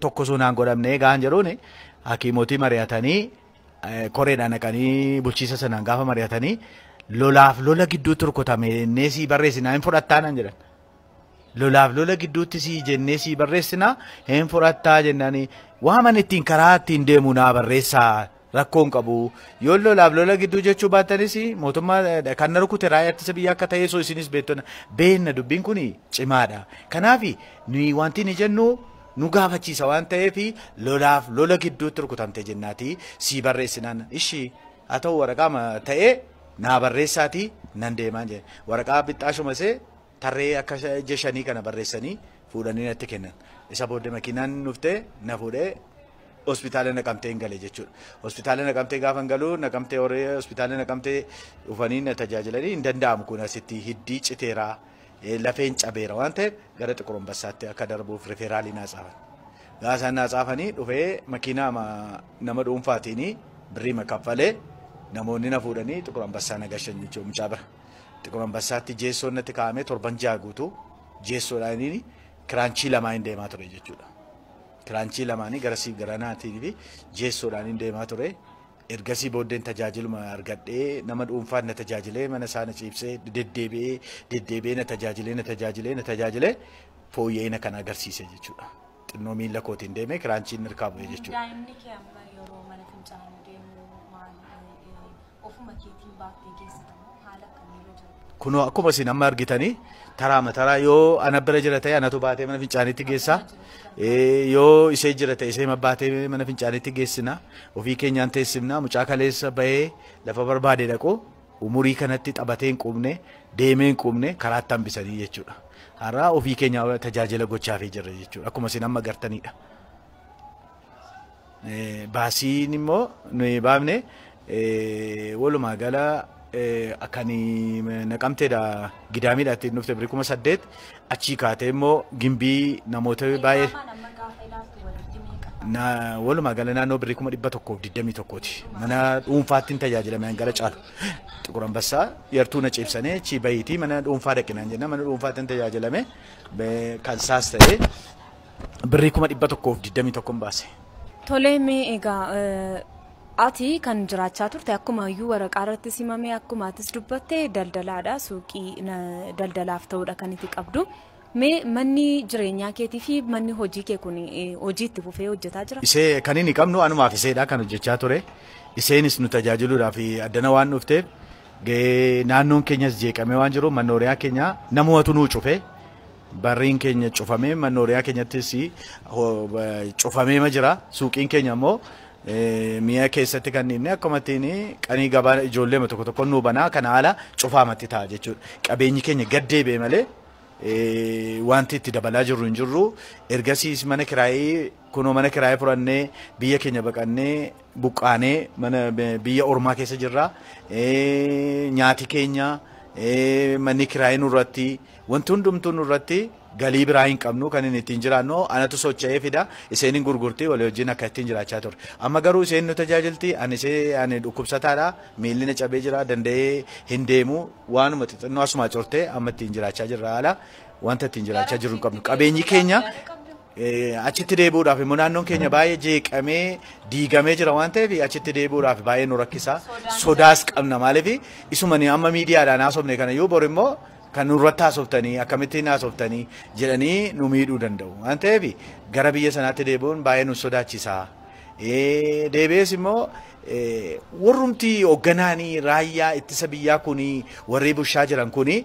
tokko soo naan godhamne gaan jedhuuni hakiimotii mari'atanii koreedhaan naqanii bulchiisa sanaan gaafa mari'atanii lolaaf lola gidduutti rukutame neesii barreessinaa hin fudhattaa naan jedhan. Lolaaf lola gidduutti sii jennee sii barreessinaa hin fudhattaa jennaani waaman ittiin karaa ittiin deemu naa barreessaa rakkoo hin qabu yoo lolaaf lola gidduu jechuu baatanis mootummaa kan na rukute raayyaa ittisa biyyaa akka ta'e soo isinis beektona beenna dubbiin kun cimaadha. Kanaaf nuyi wanti ni jennu nu gaafachiisa waan ta'eef lolaaf lola gidduutti rukutamte jennaati sii barreessinaan ishii haa ta'u waraqaa ta'ee naa barreessaatii nan deemaan jedhe waraqaa bixxaashuma see tarree akka jeshanii kana barreessanii fuudhanii natti kennan. Isa booddee makiinaan dhuftee na fuudhee hospitaala Naqamtee hin gale jechuudha. Hospitaala Naqamtee gaafa hin galu Naqamtee horee hospitaala Naqamtee dhufanii na tajaajilanii hin danda'amu kun asitti hiddii citeeraa lafeen cabeera waan ta'eef gara Xiqur Ambassaatti akka darbuuf riferaalii naa tsaafan. Gaafa isaan naa tsaafanii dhufee makiinaa nama dhuunfaatiin birrii makaffalee namoonni na fuudhanii Xiqur Ambassaa na gashan jechuudha mucaa bira. Xiqur Ambassaatti jeessoon natti kaa'amee torban ja'a guutuu jeessoodhaan kiraanchii lamaan hin deemaa ture jechuudha. Kiraanchii lamaanii garasiif garanaatii fi jeessoodhaan hin deemaa ture. Ergasii booddeen tajaajiluma argadhee nama dhuunfaan na tajaajilee mana isaa na ciibsee deddeebi'ee deddeebi'ee na tajaajilee na tajaajilee na tajaajilee fooyya'ina kana agarsiise jechuudha. Xinnoo miila kootiin deemee kiraanchiin hirkaa bu'ee jechuudha. Daa'imni kee amma yeroo mana fincaanii deemu maal ofuma keetiin baattee geessitamu haala akkamiirra jira? Kunoo akkuma isin amma argitanii taraama taraa yoo ana bira jira ta'e anatu baatee mana fincaaniitti geessa. Yoo ishee jira ta'e ishee baatee mana fincaaniitti geessina. Ofii keenyaan teessifna mucaa kaleessa bahee lafa barbaade dhaqu umurii kanatti taphatee hin quubne deemee hin quubne karaatti hambisanii jechuudha. Har'a ofii keenya tajaajila gochaafii jirra jechuudha. Akkuma isin amma agartanidha. Baasiin immoo nuyi baafne walumaa gala kan Naqamteedha Gidaamiidha ittiin dhufte birrii 8,000 achii kaatee immoo Gimbii namoota baay'ee. Walumaa gala naannoo birrii 121,000ti. Mana dhuunfaatti tajaajilame gara caalu. Xiqur Ambassaa yartuu na ciibsanii achi bahiitii mana dhuunfaa dhaqinaan jenna. Mana dhuunfaatti tajaajilame kan saas ta'ee birrii 121,000 baase. Tolee, mee egaa ati kan jiraachaa turte akkuma iyyuu waraqaa irratti simame akkuma atis dubbatte daldalaadha, suuqii daldalaaf ta'uudha kan itti qabdu. Mee manni jireenyaa keetii fi manni hojii kee kun hojii itti fufee hojjetaa jira? Isee kan inni qabnu anumaaf iseedha kan hojjechaa ture. Iseenis nu tajaajiluudhaaf addana waan dhufteef naannoon keenyas jeeqamee waan jiru mannooriyaa keenya namootatu nuu cufee barriin keenya cufamee mannooriyaa keenyattis cufamee jira. Suuqiin keenya immoo mi'a keessatti kan inni akkuma ittiin qanii gabaa ijoollee tokko tokko nuu banaa kana haala cufaamatti ta'a jechuudha. Qabeenyi keenya gad deebi'e malee wanti itti dabalaa jirru hin jirru. Ergasiis mana kiraayii kunoo mana kiraayii furannee biyya keenya baqannee buqqaanee mana biyya ormaa keessa jirra. Nyaati keenya manni kiraayii nurratti wanti hundumtuu nurratti galii biraa hin qabnu kan inni ittiin jiraannu anatu socho'ee fida isheen hin gurgurti walii wajjin akka ittiin jiraachaa ture. Amma garuu isheen nu tajaajilti ani dhukkubsataadha miilli na cabee jira danda'ee hin deemu waanuma xixinnoo asuma cortee amma ittiin jiraachaa jirra haala wanta ittiin jiraachaa jirru hin qabnu. Qabeenyi keenya achitti deebi'uudhaaf immoo naannoon keenya baay'ee jeeqamee diigamee jira waan ta'eef achitti deebi'uudhaaf baay'ee nu rakkisa. Sodaas qabna maaliif isuma amma miidiyaadhaan haasofne kana yoo bor immoo kan nurratti haasoftanii akkamittiin haasoftanii jedhanii nu miidhuu danda'u waan ta'eef gara biyya sanaatti deebi'uun baay'ee nu sodaachisa. Deebi'ees immoo warrumti hoogganaanii raayyaa ittisa biyyaa kuni warri bushaa jiran kuni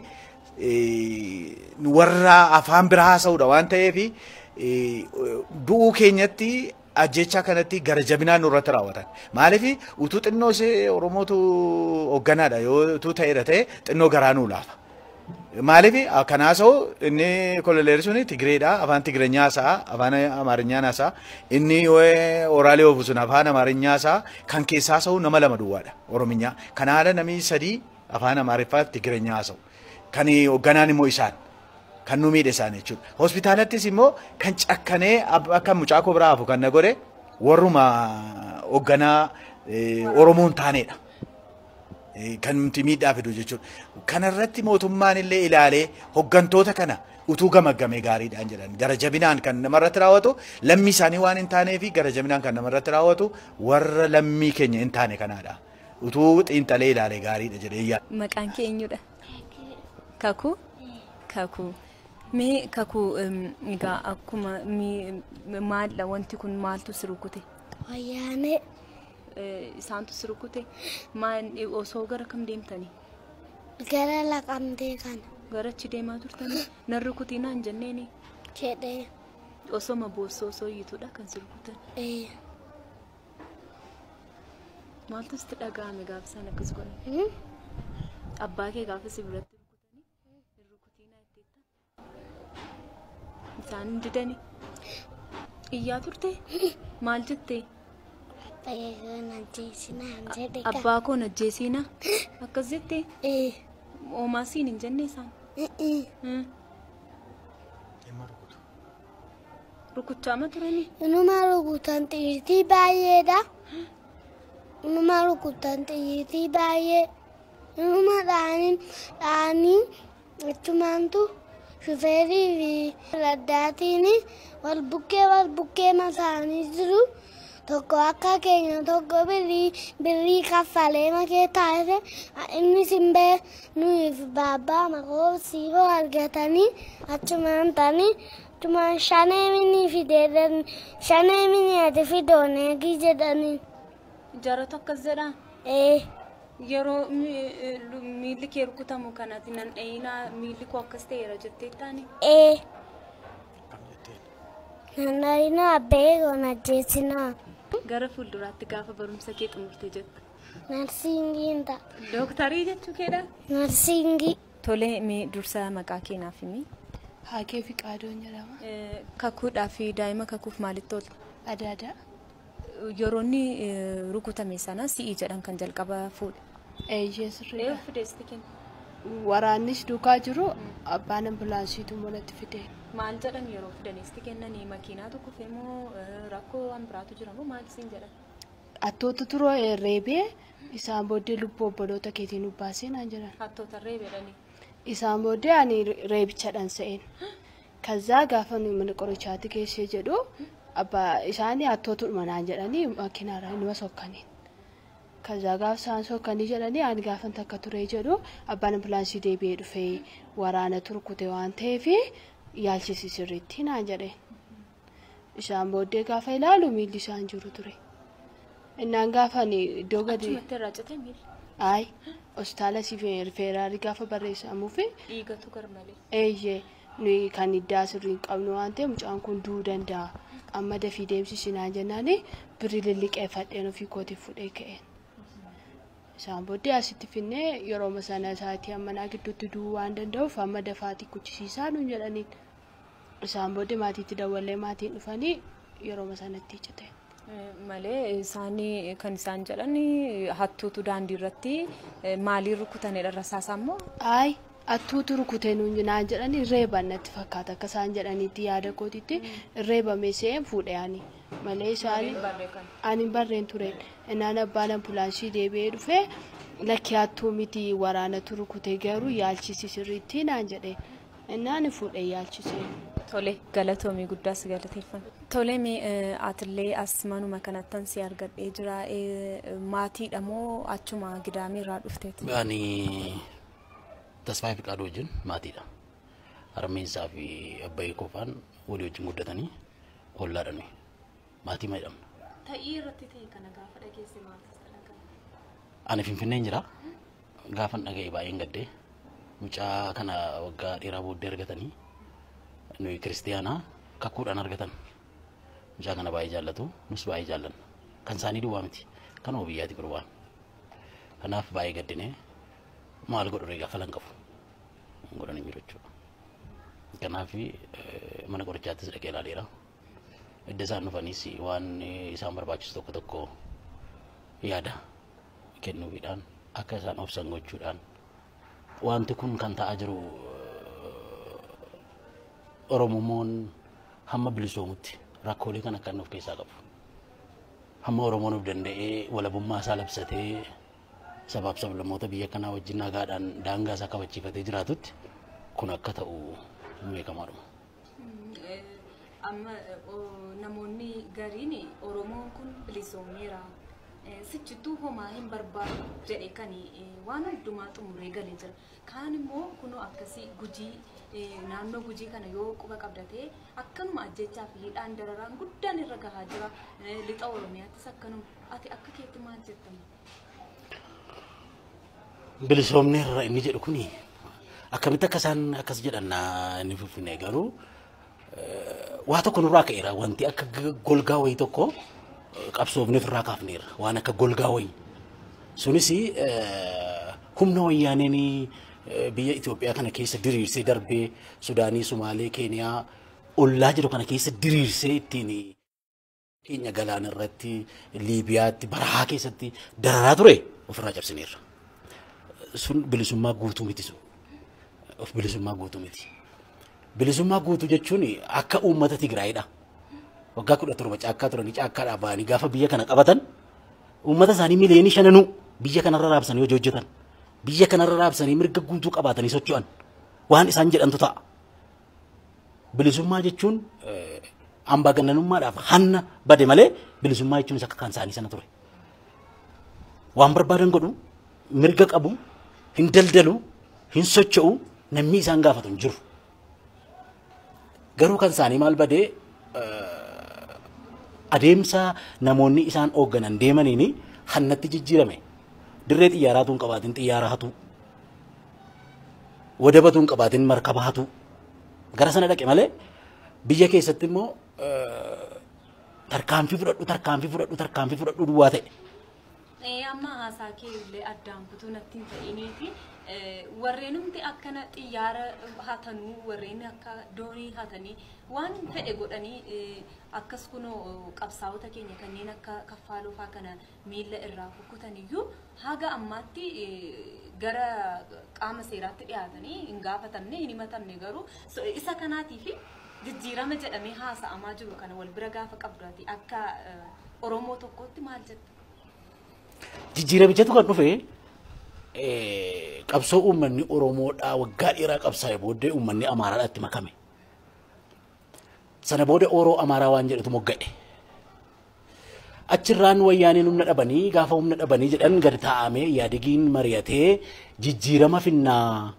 warra afaan biraa haasa'uudha waan ta'eef du'uu keenyatti ajjechaa kanatti gara jabinaan nurratti raawwatan. Maaliif utuu xinnoo ishee Oromootu hoogganaadha yoo utuu ta'eera ta'e xinnoo garaa nuu laafa. Maaliif kan haasa'u inni kololeerri sun Tigireedha afaan Tigireenyaa haasa'a afaan Amaarinyaan haasa'a inni oraalee oofu sun afaan Amaarinyaa haasa'a kan keessaa haasa'u nama lama duwwaadha Orominyaa. Kan haala namni sadii afaan Amaariffaa Tigireenyaa haasa'u. Kan hoogganaan immoo isaan kan nu miidhe isaan jechuudha. Hospitaalattis immoo kan cakkanee akka mucaa koo biraa hafu kan na godhe warruma hoogganaa Oromoon taaneedha. Kan nuti miidhaa fidu jechuudha. Kanarratti mootummaan illee ilaalee hooggantoota kana utuu gamaggamee gaariidhaan jedhan. Gara jabinaan kan namarratti raawwatu lammii isaanii waan hin taanee fi gara jabinaan kan namarratti raawwatu warra lammii keenya hin taane kanaadha. Utuu xiinxalee ilaalee gaariidha jedhee yaada. Maqaan kee eenyudha? Kakuu? Kakuu. Mee kakuu egaa akkuma maal wanti kun maaltu si rukute? Wayyaanee. Isaantu si rukute maal osoo gara kam deemtanii? Gara laqamtee kana. Gara achi deemaa turtanii? Nan rukutinaa hin jenneeni? Jedhee. Osoma boossoo osoo iyyituudha kan si rukutan? Maaltu sitti dhaga'ame gaafa isaan akkas godhan? Abbaa kee gaafa si biratti rukutanii hin rukutinaa jetteetta? Isaan hin didanii? Iyyaa turte? Maal jettee? Abbaa koo na ajjeesinaa akkas jettee? Oomaa siin hin jenne isaan? Rukuchaama turanii? Inuma rukutan xiyyitii baay'eedha. Inuma rukutan xiyyitii baay'ee. Inuma dhaanii achumaantu shufeerii fi raddaatiin wal bukkee masaanii jiru. Tokko akka keenya tokko birrii kaffalee makee taasise inni simbee nuyiif baabbaa makoo siifoo argatanii achumaan ta'anii achumaan shanee minii fideedhan shanee minii ati fidooneegii jedhanii. Jaaratu akkas jedhaa? Yeroo miilli kee rukutamu kanatti nan dhayinaa miilli koo akkas ta'eera jettee taani? Nan dhayinaa abbee koo na ajjeesinaa. Gara fuulduraatti gaafa barumsa kee xumurte jetta? Narsiingiin ta'a. Dooktarii jechuu keedha? Narsiingii. Tolee, mee dursa maqaa kee naaf himi. Haakee Fiqaadoon jedhama. Kakuudhaa fi daa'ima kakuuf maalitti oolta? Adaadaa. Yeroo inni rukutame sana si'ii jedhan kan jalqaba fuudhe. Eeyyee sirriidha. Eeyyee fideesti kenna. Waraannis duukaa jiru abbaan ambulaansiitu manatti fide. Maal jedhan yeroo fidaniisti kennanii makiinaa tokko feemoo rakkoo waan biraatu jira moo maal siin jedhan? Hattoota turoo reebee isaan booddee lubbuu obboloota keetiin nu baasee naan jedhan. Hattoota reebeedhani. Isaan booddee ani reebichadhaan se'een. Kazaa gaafa nuyi mana qorichaatti geessee jedhu abbaa isaanii hattootuma naan jedhanii makiinaarraa inuma sokkaniin. Kazaa gaafa isaan sokkanii jedhanii ani gaafan takka turee jedhu abbaan ambulaansii deebi'ee dhufee waraana turkute waan ta'eef yaalchisi sirriitti naan jedheen. Isaan booddee gaafa ilaalu miilli isaan jiru ture. Innaan gaafa ani iddoo gadi. Achumatti irraa cite miilli? Ayi hospitaala rifeeraarii gaafa barreessamuufi. Dhiigatu garmalee. Eeyyee nuyi kan iddaa sirrii hin qabnu waan ta'eef mucaan kun du'uu danda'a. Amma dafii deemsisi naan jennaan birri lilliqeeffadheen ofii kootiif fudhee ka'een. Isaan booddee asitti finnee yeroo sana isaatii ammanaa gidduutti du'uu waan danda'uuf amma dafaatii kuchisiisaa nuun jedhaniin. Isaan booddee maatiitti dawwallee maatiin dhufanii yeroo sanatti cite. Malee isaanii kan isaan jedhan hattuutu daandii irratti maaliin rukutanidha rasaasaa immoo? Ayi hattuutu rukute nuun naan jedhanii reeban natti fakkaata akka isaan jedhaniitti yaada kootiitti reebame se'een fuudhe ani. Malee isaanii ani hin barreen tureen. Innaan abbaan ambulaansii deebi'ee dhufee lakki hattuu miti waraanatu rukute garuu yaalchisi sirriitti naan jedheen. Innaan fuudhee yaalchisee. Tole galatoomii guddaas galateeffanna. Tole mee atillee as manuma kanattan si argadhee jira maatiidha moo achuma gidaamii irraa dhufteeti? Ani Tasfaayee Fiqaaduu wajjin maatiidha. Harmeensaa fi abbayee koofaan walii wajjin guddatanii ollaadha nuyi. Maatii ma jedhamna. Ta'ii irratti ta'e kana gaafa dhageesse maaltu dhaga'ame? Ani Finfinneen jira. Gaafan dhaga'e baay'een gaddee. Mucaa kana waggaa dheeraa booddee argatanii nuyi kiristiyaanaa kakkuudhaan argatan. Mucaa kana baay'ee jaallatu, nus baay'ee jaallanna. Kan isaanii duwwaa miti, kanuma biyyaati gurbaan. Kanaaf baay'ee gaddinee maal godhu ree gaafa lan qabu. Godhan hin jiru jechuudha. Kanaaf mana qorichaattis dhaqee ilaaleera. Edda isaan dhufanis waan isaan barbaachisu tokko tokko yaada kennuufiidhaan akka isaan obsan gochuudhaan wanti kun kan ta'aa jiru Oromoon hamma bilisoomutti rakkoolee kan akka inni of keessaa qabu. Hamma Oromoon of danda'ee walabummaa isaa labsatee sabaaf sablammoota biyya kanaa wajjin nagaadhaan daangaa isaa kabachiifatee jiraatutti kun akka ta'u beekamaadhuma. Amma namoonni gariin Oromoon kun bilisoomeera sichittuu homaa hin barbaadu jedhe kan waan hundumaa xumuree galee jira. Kaan immoo kunoo akkasii Gujii naannoo Gujii kana yoo quba qabdatee akkanuma ajjechaa fi hidhaan dararaan guddaan irra gahaa jira. Lixa Oromiyaattis akkanuma. Ati akka keetti maal jettama? Bilisoomni irra inni jedhu kuni akkamitti akka isaan akkas jedhan inni Finfinnee garuu waa tokko nurraa ka'eera wanti akka golgaa wayii tokko qabsoofneef irraa kaafneerra waan akka golgaa wayii. Sunis humna wayyaaneen biyya Itoophiyaa kana keessa diriirsee darbee Sudaanii, Sumaalee, Keeniyaa ollaa jiru kana keessa diriirsee ittiin keenya galaana irratti Liibiyaatti barahaa keessatti dararaa ture ofirraa cabsineerra. Sun bilisummaa guutuu miti sun. Of bilisummaa guutuu miti. Bilisummaa guutuu jechuun akka uummata Tigraayidha. Waggaa 17 caakkaa turanii caakkaadhaa ba'anii gaafa biyya kana qabatan uummata isaanii miliyoonii 5 biyya kanarra raabsanii hojii hojjetan. Biyya kanarra raabsanii mirga guutuu qabaatanii socho'an. Waan isaan jedhantu ta'a. Bilisummaa jechuun ambagannanummaadhaaf hanna bade malee bilisummaa jechuun akka kan isaanii sana ture. Waan barbaadan godhu, mirga qabu, hin daldalu, hin socho'u, namni isaan gaafatu hin jiru. Garuu kan isaanii maal badee adeemsa namoonni isaan hoogganan deemaniin hannatti jijjiirame. Dirree xiyyaaraatu hin qabaatin xiyyaara hatu. Wadabatu hin qabaatin markaba hatu. Gara sana dhaqe malee biyya keessatti immoo tarkaanfii fudhadhu tarkaanfii fudhadhu tarkaanfii fudhadhu duwwaa ta'e. Amma haasaa kee illee addaan kutuu natti hin ta'iniifi warreenumti akkana xiyyaara hatanuu warreen akka doonii hatanii waan fedhe godhanii akkas kunoo qabsaa'ota keenya kanneen akka kaffaaloo fa'aa kana miilla irraa kukkutaniyyuu haga ammaatti gara qaama seeraatti dhiyaatanii hin gaafatamne hin himatamne garuu isa kanaatii fi jijjiirama jedhamee haasa'amaa jiru kana wal bira gaafa qabduati akka Oromoo tokkotti maal jetta? Jijjiiramichatu kan dhufe qabsoo uummanni Oromoodhaa waggaa dheeraa qabsaa'e booddee uummanni Amaaraadhaatti makame. Sana booda Oroo Amaaraa waan jedhutu mogga'e. Achirraan wayyaaneen humna dhabanii gaafa humna dhabanii jedhan gad taa'amee yaadigiin mari'atee jijjiirama finnaa.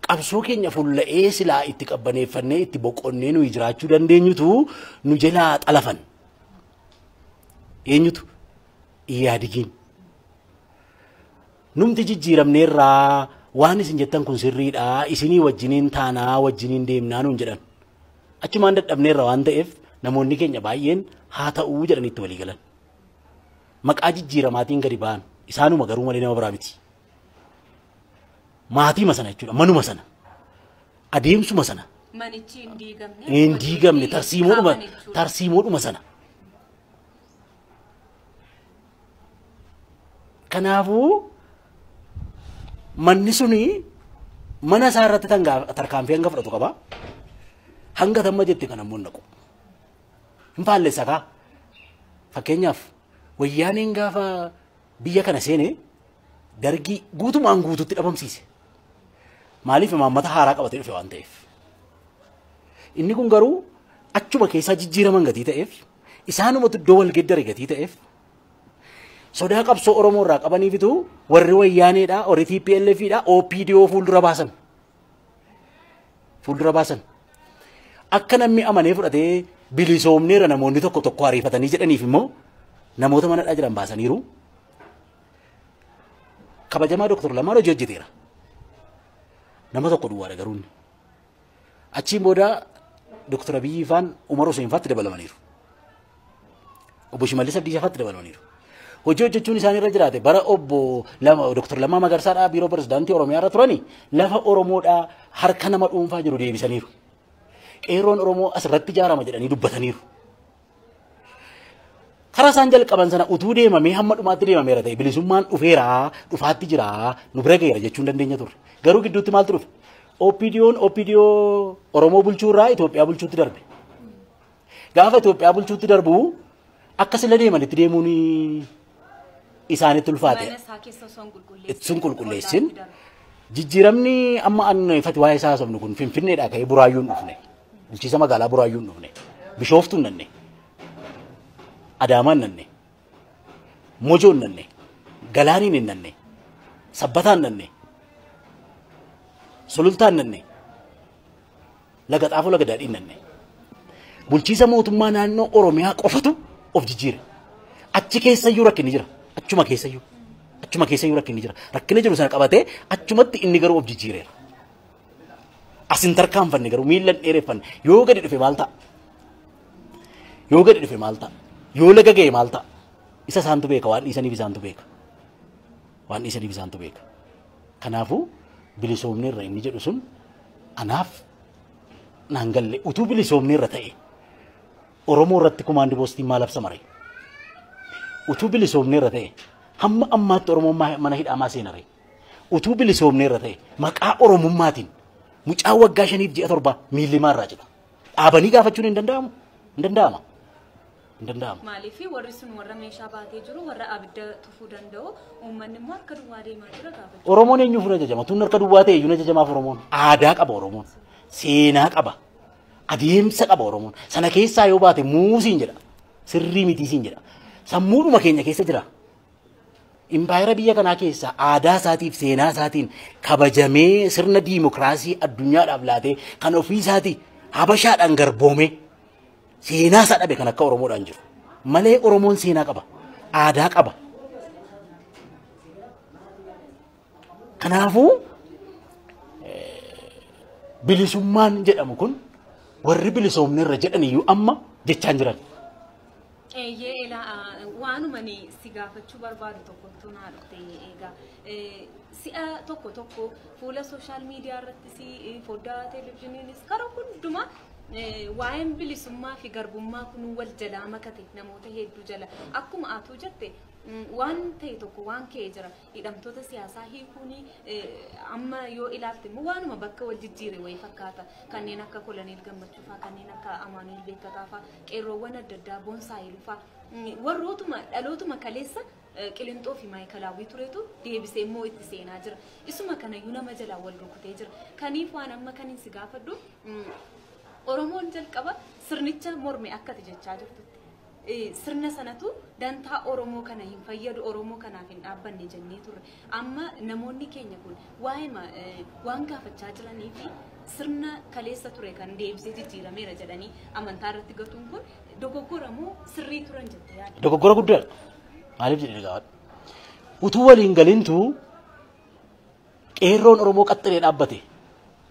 Qabsoo keenya fulla'ee silaa itti qabbaneeffannee itti boqonnee nuyi jiraachuu dandeenyutu nu jalaa xalafan. Eenyutu? Yaadigiin. Numti jijjiiramneerraa waan isin jettan kun sirriidhaa isinii wajjiniin taanaa wajjiniin deemnaa nuun jedhan. Achumaan dadhabneerra waan ta'eef namoonni keenya baay'een haa ta'uu jedhanii itti walii galan. Maqaa jijjiiramaatiin gadi ba'an isaanuma garuu malee nama biraa miti. Maatiima sana jechuudha manuma sana adeemsuma sana. Manichi hin diigamne. Hin diigamne tarsiimoodhuma sana. Kanaafuu manni suni mana isaa irratti tarkaanfii hanga fudhatu qaba. Hanga tamma jette kan ammoo naqu. Hin faallessa kaa. Fakkeenyaaf wayyaaneen gaafa biyya kana seene dargii guutumaan guututti dhabamsiise. Maaliif imaammata haaraa qabatee dhufe waan ta'eef. Inni kun garuu achuma keessaa jijjiiraman gatii ta'eef isaanumatu iddoo wal geeddare gatii ta'eef sodaa qabsoo Oromoo irraa qabaniifitu warri wayyaaneedha, warri TPLFidha, OPDO fuuldura baasan. Fuuldura baasan. Akka namni amanee fudhatee bilisoomneera namoonni tokko tokko ariifatanii jedhaniif immoo namoota manadhaa jiran baasaniiru. Kabajamaa Dooktor Lammaan hojii hojjeteera. Nama tokko duwwaadha garuu inni. Achiin booda Dooktor Abiyyi faan Umar Hussein faatti dabalamaniiru. Obbo Shimallis Abdiisaa faatti dabalamaniiru. Hojii hojjechuun isaan irra jiraate bara obbo Dooktor Lammaa Magarsaadhaa biiroo pirezidaantii Oromiyaa irra turani lafa Oromoodhaa harka nama dhuunfaa jiru deebisaniiru. Qeerroon Oromoo asirratti ijaarama jedhanii dubbataniiru. Karaa isaan jalqaban sana utuu deemamee hamma dhumaatti deemameera ta'e bilisummaan dhufeeraa dhufaatti jiraa nu bira ga'eera jechuun dandeenya turre. Garuu gidduutti maaltu dhufe? OPDO'n OPDO Oromoo bulchuurraa Itoophiyaa bulchuutti darbe. Gaafa Itoophiyaa bulchuutti darbu akka sila deemanitti deemuun isaanitti ulfaate. Sun qulqulleessin. Jijjiiramni amma ifatti waa'ee isaa haasofnu kun Finfinneedhaa ka'ee Buraayyuun dhufne. Bulchiisa magaalaa Buraayyuun dhufne. Bishooftuun nanne. Adaamaan nanne. Mojoon nanne. Galaaniin hin nanne. Sabbataan nanne. Sulultaan nanne. Laga Xaafoo Laga Daadhiin nanne. Bulchiisa mootummaa naannoo Oromiyaa qofatu of jijjiire. Achi keessayyuu rakkinni jira. Achuma keessayyuu. Achuma keessayyuu rakkinni jira. Rakkina jiru sana qabatee achumatti inni garuu of jijjiireera. Asin tarkaanfanne garuu miilla hin dheereffanne. Yoo gadi dhufe maal ta'a? Yoo gadi dhufe maal ta'a? Yoo laga ga'e maal ta'a? Isa isaantu beeka waan dhiisaniif isaantu beeka. Waan dhiisaniif isaantu beeka. Kanaafuu bilisoomneerra inni jedhu sun anaaf naan galle utuu bilisoomneerra ta'e Oromoo irratti kumaandi poostiin maal labsa mare? Utuu bilisoomneerra ta'e hamma ammaatti Oromoon mana hidhamaa seenare. Utuu bilisoomneerra ta'e maqaa Oromummaatiin mucaa waggaa 5 ji'a 7 miilli maarraa jira. Dhaabanii gaafachuun hin danda'amu? Hin danda'ama. Hin danda'amu. Maaliif warri sun warra meeshaa baatee jiru warra abidda tufuu danda'u uummanni immoo harka duwwaa deemaa jira gaafachuu. Oromoon eenyuuf hin ajajama? Tun harka duwwaa ta'e iyyuu hin ajajamaaf Oromoon. Aadaa qaba Oromoon. Seenaa qaba. Adeemsa qaba Oromoon. Sana keessaa yoo baate muusiin jedha. Sirrii mitiisiin jedha. Sammuudhuma keenya keessa jira. Impaayera biyya kanaa keessa aadaa isaatiif seenaa isaatiin kabajamee sirna diimokiraasii addunyaadhaaf laatee kan ofii isaatii habashaadhaan garboomee seenaa isaa dhabe kan akka Oromoodhaan jiru. Malee Oromoon seenaa qaba. Aadaa qaba. Kanaafuu bilisummaan jedhamu kun warri bilisoomneerra jedhaniyyuu amma jechaan jiran. Eeyyee elaa waanuma ni si gaafachuu barbaadu tokkotu naa dhufte egaa si'a tokko tokko fuula sooshaal miidiyaa irrattis foddaa televezyiiniinis karaa hundumaa waa'een bilisummaa fi garbummaa kun wal jalaa makate namoota hedduu jala akkuma atuu jette Waan ta'e tokko waan ka'ee jira. Hidhamtoota siyaasaa hiikuun amma yoo ilaalte immoo waanuma bakka wal jijjiire wayii fakkaata. Kanneen akka Koloneel Gammachuu fa'aa, kanneen akka Amaanuel Beekkataa fa'aa, qeerroowwan adda addaa Boonsaa Haayiluu fa'aa warrootuma dhalootuma kaleessa Qilinxoo fi Maayikalaawwii turetu deebisee immoo itti seenaa jira. Isuma kanayyuu nama jalaa wal rukutee jira. Kaniif waan amma kan si gaafadhu, Oromoon jalqaba sirnicha morme akkati jechaa jirtutti. Sirna sanatu dantaa Oromoo kana hin fayyadu, Oromoo kanaaf hin dhaabbanne jennee turre. Amma namoonni keenya kun waa'ee waan gaafachaa jiranii fi sirna kaleessa ture kan deebisee jijjiirameera jedhanii amantaa irratti gatuun kun dogoggora moo sirrii turan jettee yaadda? Dogoggora guddaadha. Maaliif jedhee gaafadha? Utuu waliin galintu qeerroon Oromoo qaxxiree dhaabbate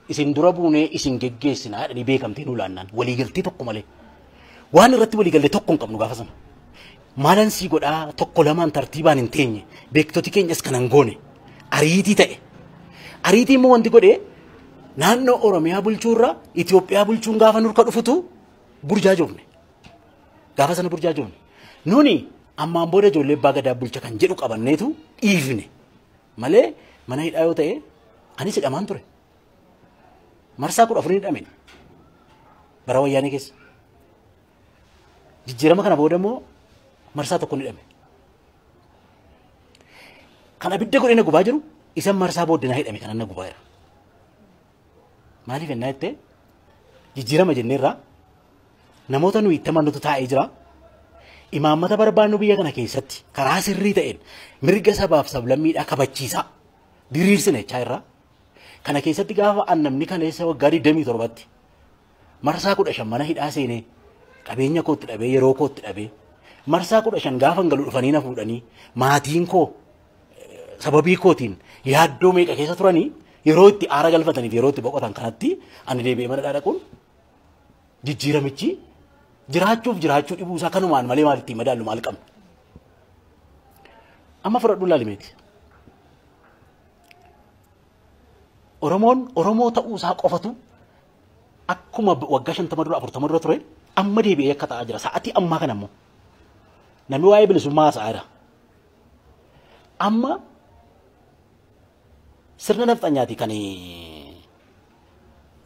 isin dura buunee isin geggeessinaa jedhanii beekamtee nu laannaan waliigaltee tokko malee. Waan irratti waliigallee tokko hin qabnu gaafa sana. Maalan sii godhaa tokko lamaan tartiibaan hin teenye, beektoti keenyas kan hin goone ariitii ta'e. Ariitii immoo wanti godhee naannoo Oromiyaa bulchuurra Itoophiyaa bulchuun gaafa nurka dhufutu burjaajoofne. Gaafa sana burjaajoofne. Nuni ammaan booda ijoollee abbaa gadaa bulcha kan jedhu qabanneetu dhiifne. Malee mana hidhaa yoo ta'e anis hidhamaan ture. Marsaa 14 hidhameen bara wayyaanee keessa. Jijjiirama kana booda immoo marsaa 1 hidhame. Kan abidda godhee na gubaa jiru isa marsaa booddee na hidhame kanan na gubaa jira. Maaliif ennaa jettee jijjiirama jenneerraa namoota nuyi itti amannutu taa'ee jira. Imaammata barbaannu biyya kana keessatti karaa sirrii ta'een mirga sabaaf sablammiidhaa kabachiisaa diriirsina jechaa irraa. Kana keessatti gaafa namni kaleessa waggaa 27tti marsaa 15 mana hidhaa seenee qabeenya kootti dhabee yeroo kootti dhabee marsaa 15 gaafa galu dhufanii na fuudhanii maatiin koo sababii kootiin yaaddoo meeqa keessa turanii yeroo itti aara galfataniif yeroo itti boqotan kanatti ani deebi'ee mana dhaquun jijjiiramichi jiraachuuf jiraachuu dhibuu isaa kanumaan malee maal ittiin madaallu maal qabna. Amma fudhadhu laalimeeti. Oromoon Oromoo ta'uu isaa qofatu akkuma waggaa 50 dura 40 dura ture amma deebi'ee akka ta'aa jira. Sa'aatii ammaa kana immoo namni waa'ee bilisummaa haasa'aa jira. Amma sirna nafxanyaati kan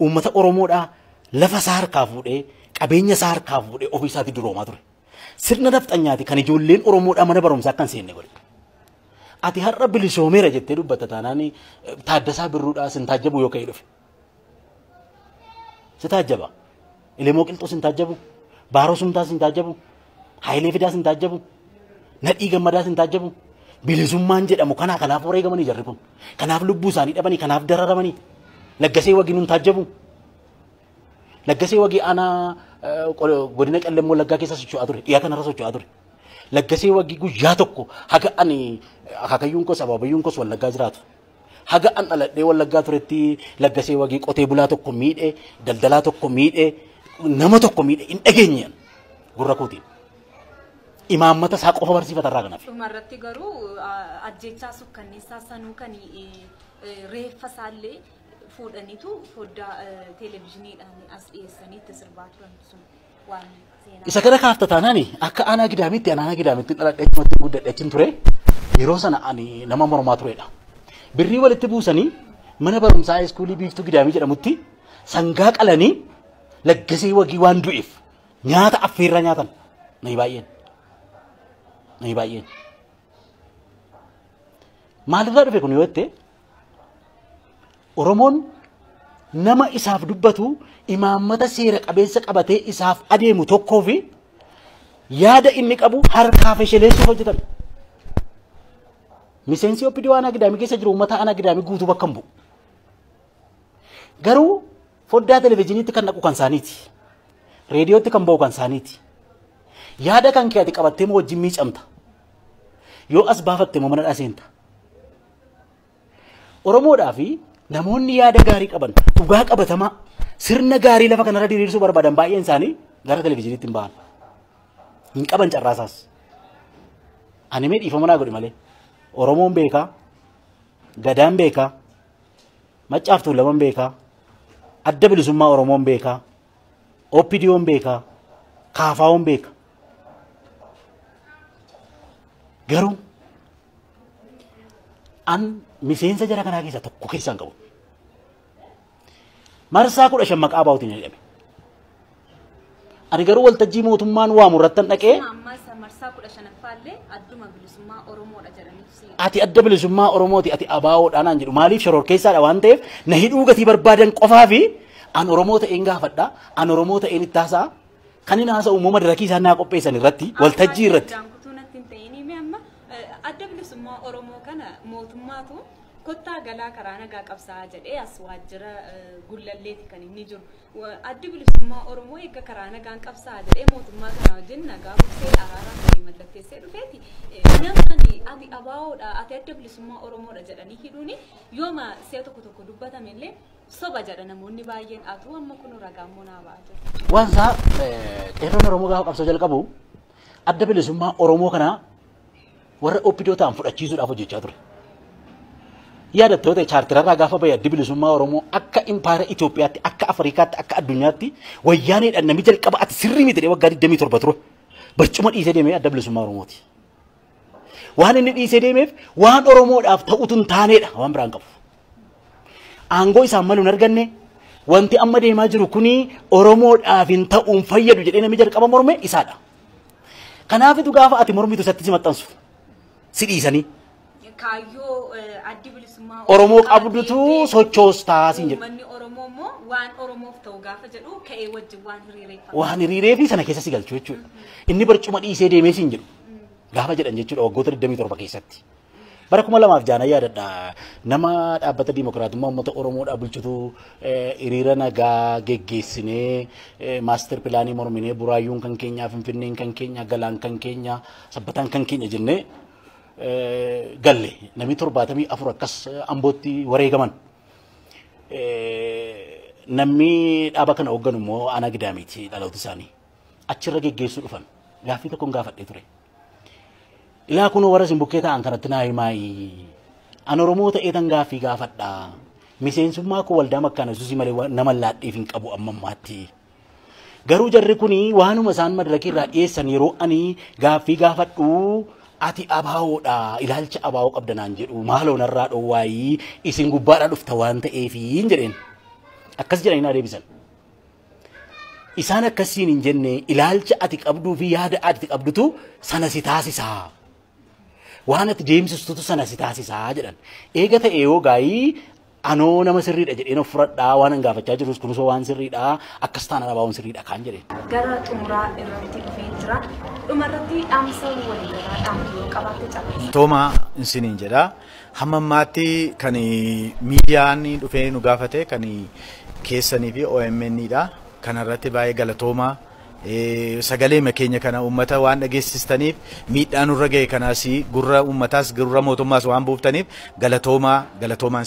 uummata Oromoodhaa lafa isaa harkaa fuudhee qabeenya isaa harkaa fuudhee ofii isaatii duroomaa ture. Sirna nafxanyaati kan ijoolleen Oromoodhaa mana barumsaa akka hin seenne godhe. Ati har'a bilisoomeera jettee dubbatta taanaan Taaddasaa Birruudhaa sin taajjabu yoo ka'ee dhufe. Si taajjaba. Elemoo Qilxuu sin taajjabu. Baaroo Sumtaa sin taajjabu. Hayilee Fidaa sin taajjabu. Nadhii Gammadaa sin taajjabu. Bilisummaan jedhamu kanaa kanaaf wareegamanii jarri kun. Kanaaf lubbuu isaanii dhabanii kanaaf dararamanii. Laggasee Wagii nun taajjabu. Laggasee Wagii aanaa godina Qellemmoo Wallaggaa keessa socho'aa ture. Dhiyaa kanarra socho'aa ture. Laggasee Wagii guyyaa tokko haga ani akaakayyuun koos abaabayyuun koos Wallaggaa jiraatu. Haga an dhaladhee Wallaggaa turetti Laggasee Wagii qotee bulaa tokko miidhee daldalaa tokko miidhee nama tokko miidhee hin dhageenye gurra kootiin. Imaammata isaa qofa barsiifatarraa kanaaf. Dhumarratti garuu ajjechaa sukkanneessaa sanuu kan reeffa isaallee fuudhaniitu foddaa televezyiiniidhaan as dhiyeessanii itti sirbaa turan sun waan seenaa. Isa kana kaafta taanaan akka aanaa gidaamitti aanaa gidaamitti dhaladhee achumatti guddadhee achiin ture yeroo sana ani nama mormaa turedha. Birrii walitti buusanii mana barumsaa iskuulii Biiftuu Gidaamii jedhamutti sangaa qalanii Laggasee Wagii waan du'eef nyaata affeerraa nyaatan nayi baay'een. Nayi baay'een. Maalirraa dhufe kun yoo jette Oromoon nama isaaf dubbatu imaammata seera qabeessa qabatee isaaf adeemu tokkoo fi yaada inni qabu harkaa fashaleessuuf hojjetame. Miseensi OPDO aanaa gidaamii keessa jiru uummata aanaa gidaamii guutuu bakka hin bu'u. Garuu foddaa televezyiiniitti kan naqu kan isaaniiti. Reediyootti kan ba'u kan isaaniiti. Yaada kan kee ati qabattee moo wajjin miicamta. Yoo as baafatte moo mana dhaseenta. Oromoodhaa fi namoonni yaada gaarii qaban dhugaa qabatamaa sirna gaarii lafa kanarra diriirsuu barbaadan baay'een isaanii gara televezyiiniitti hin ba'an. Hin qaban carraasaas. Ani mee dhiifama naa godhi malee. Oromoon beekaa, Gadaan beekaa, Maccaaf Tuulamaan beekaa, Adda Bilisummaa Oromoon beekaa, OPDOon beekaa, KFO'n beeka. Garuu an miseensa jara kanaa keessaa tokko keessaa hin qabu. Marsaa 15 maqaa ABO'tiin jedhame. Ani garuu waltajjii mootummaan waamu irrattan dhaqee marsaa 15ffaallee adduma bilisummaa Oromoodha jedhanii ati adda bilisummaa Oromooti ati ABO'dha naan jedhu maaliif shororkeessaadha waan ta'eef na hidhuu gatii barbaadan qofaa fi an Oromoo ta'een gaafadha an Oromoo ta'een itti haasa'a kan inni haasa'u immoo madarakii isaan naa qopheessan irratti waltajjii irratti. Adda bilisummaa Oromoo kana mootummaatu kottaa galaa karaa nagaa qabsaa jedhee as waajjira gullalleeti kan inni jiru. Addi bilisummaa Oromoo eegga karaa nagaan qabsaa jedhee mootummaa kana wajjin nagaa buusee araaraan walii mallatteessee dhufeeti. Namni ati ABO'dha ati adda bilisummaa Oromoodha jedhanii hidhuuni yooma si'a tokko tokko dubbatame illee soba jedha namoonni baay'een atuu amma kun ragaa immoo naa ba'aa jiru. Waan isaa qeerroon Oromoo gaafa qabsoo jalqabu adda bilisummaa Oromoo kana warra OPDO ta'an fudhachiisuudhaaf hojjechaa ture. Yaadattoota chaartirarraa gaafa bahe addi bilisummaa Oromoo akka impaayera Itoophiyaatti, akka Afrikaatti, akka addunyaatti wayyaaneedhaan namni jalqaba ati sirrii miti jedhee waggaa 27 ture. Barcuma dhiisee deemee adda bilisummaa Oromooti. Waan inni dhiisee deemeef waan Oromoodhaaf ta'utu hin taaneedha waan biraan qabu. Aangoo isaan malu hin arganne wanti amma deemaa jiru kuni Oromoodhaaf hin ta'uun fayyadu jedhee namni jalqaba morme isaadha. Kanaafitu gaafa ati mormitu isatti si maxxansu si dhiisanii. Kaayyoo addi bilisummaa Oromoo qabdutu sochoostaa siin jedhu. Uummanni Oromoo immoo waan Oromoof ta'u gaafa jedhu ka'ee wajjin waan hiriireeffatu. Waan hiriiree fi sana keessa si galchu jechuudha. Inni barcuma dhiisee deemee siin jedhu gaafa jedhan jechuudha waggoota 27 keessatti. Bara 2006 yaadadha nama dhaabbata diimokiraatummaa uummata Oromoodhaa bulchitu hiriira nagaa geggeessinee maaster pilaanii morminee Buraayyuun kan keenya, Finfinneen kan keenya, Galaan kan keenya, Sabbataan kan keenya jennee galle namni 74 akkas Ambootti wareegaman. Namni dhaaba kana hoogganu immoo aanaa Gidaamiiti dhaloota isaanii. Achirra geggeessuu dhufan. Gaaffii tokkoon gaafadhee ture. Ilaa kunoo warra isin bukkee ta'an kanatti naa himaayi. An Oromoo ta'ee tan gaaffii gaafadha. Miseensummaa koo waldaa makkaana Yesuusii malee nama laadheef hin qabu amma ammaatti. Garuu jarri kuni waanuma isaan madarakii irraa dhiyeessan yeroo ani gaaffii gaafadhu ati ABO'dha ilaalcha ABO qabda naan jedhu maaloo narraa dhoowwaayii isin gubbaadhaa dhufta waan ta'eefiin jedheen. Akkas jedhanii naa deebisan. Isaan akkasiin hin jenne ilaalcha ati qabduu fi yaada ati qabdutu sana si taasisaa. Waan ati deemsistutu sana si taasisaa jedhan. Eega ta'e yoo gaayii anoo nama sirriidha jedheen of fudhadhaa waan an gaafachaa jirus kunuunsoo waan sirriidha akkas taanaan ABO'n sirriidha kaan jedheen. Gara xumuraa irratti dhufee jira. Dhumarratti dhaamsa waliigalaa dhaamtu yoo qabaatte calqabsa. Tooma isiniin jedha. Hamma ammaatti kan miidiyaan dhufee nu gaafate kan keessanii fi OMN dha. Kanarratti baay'ee galatooma. Sagalee keenya kana uummata waan dhageessistaniif miidhaa nurra ga'e kanaas gurra uummataas gurra mootummaas waan buuftaniif galatoomaa galatoomaan.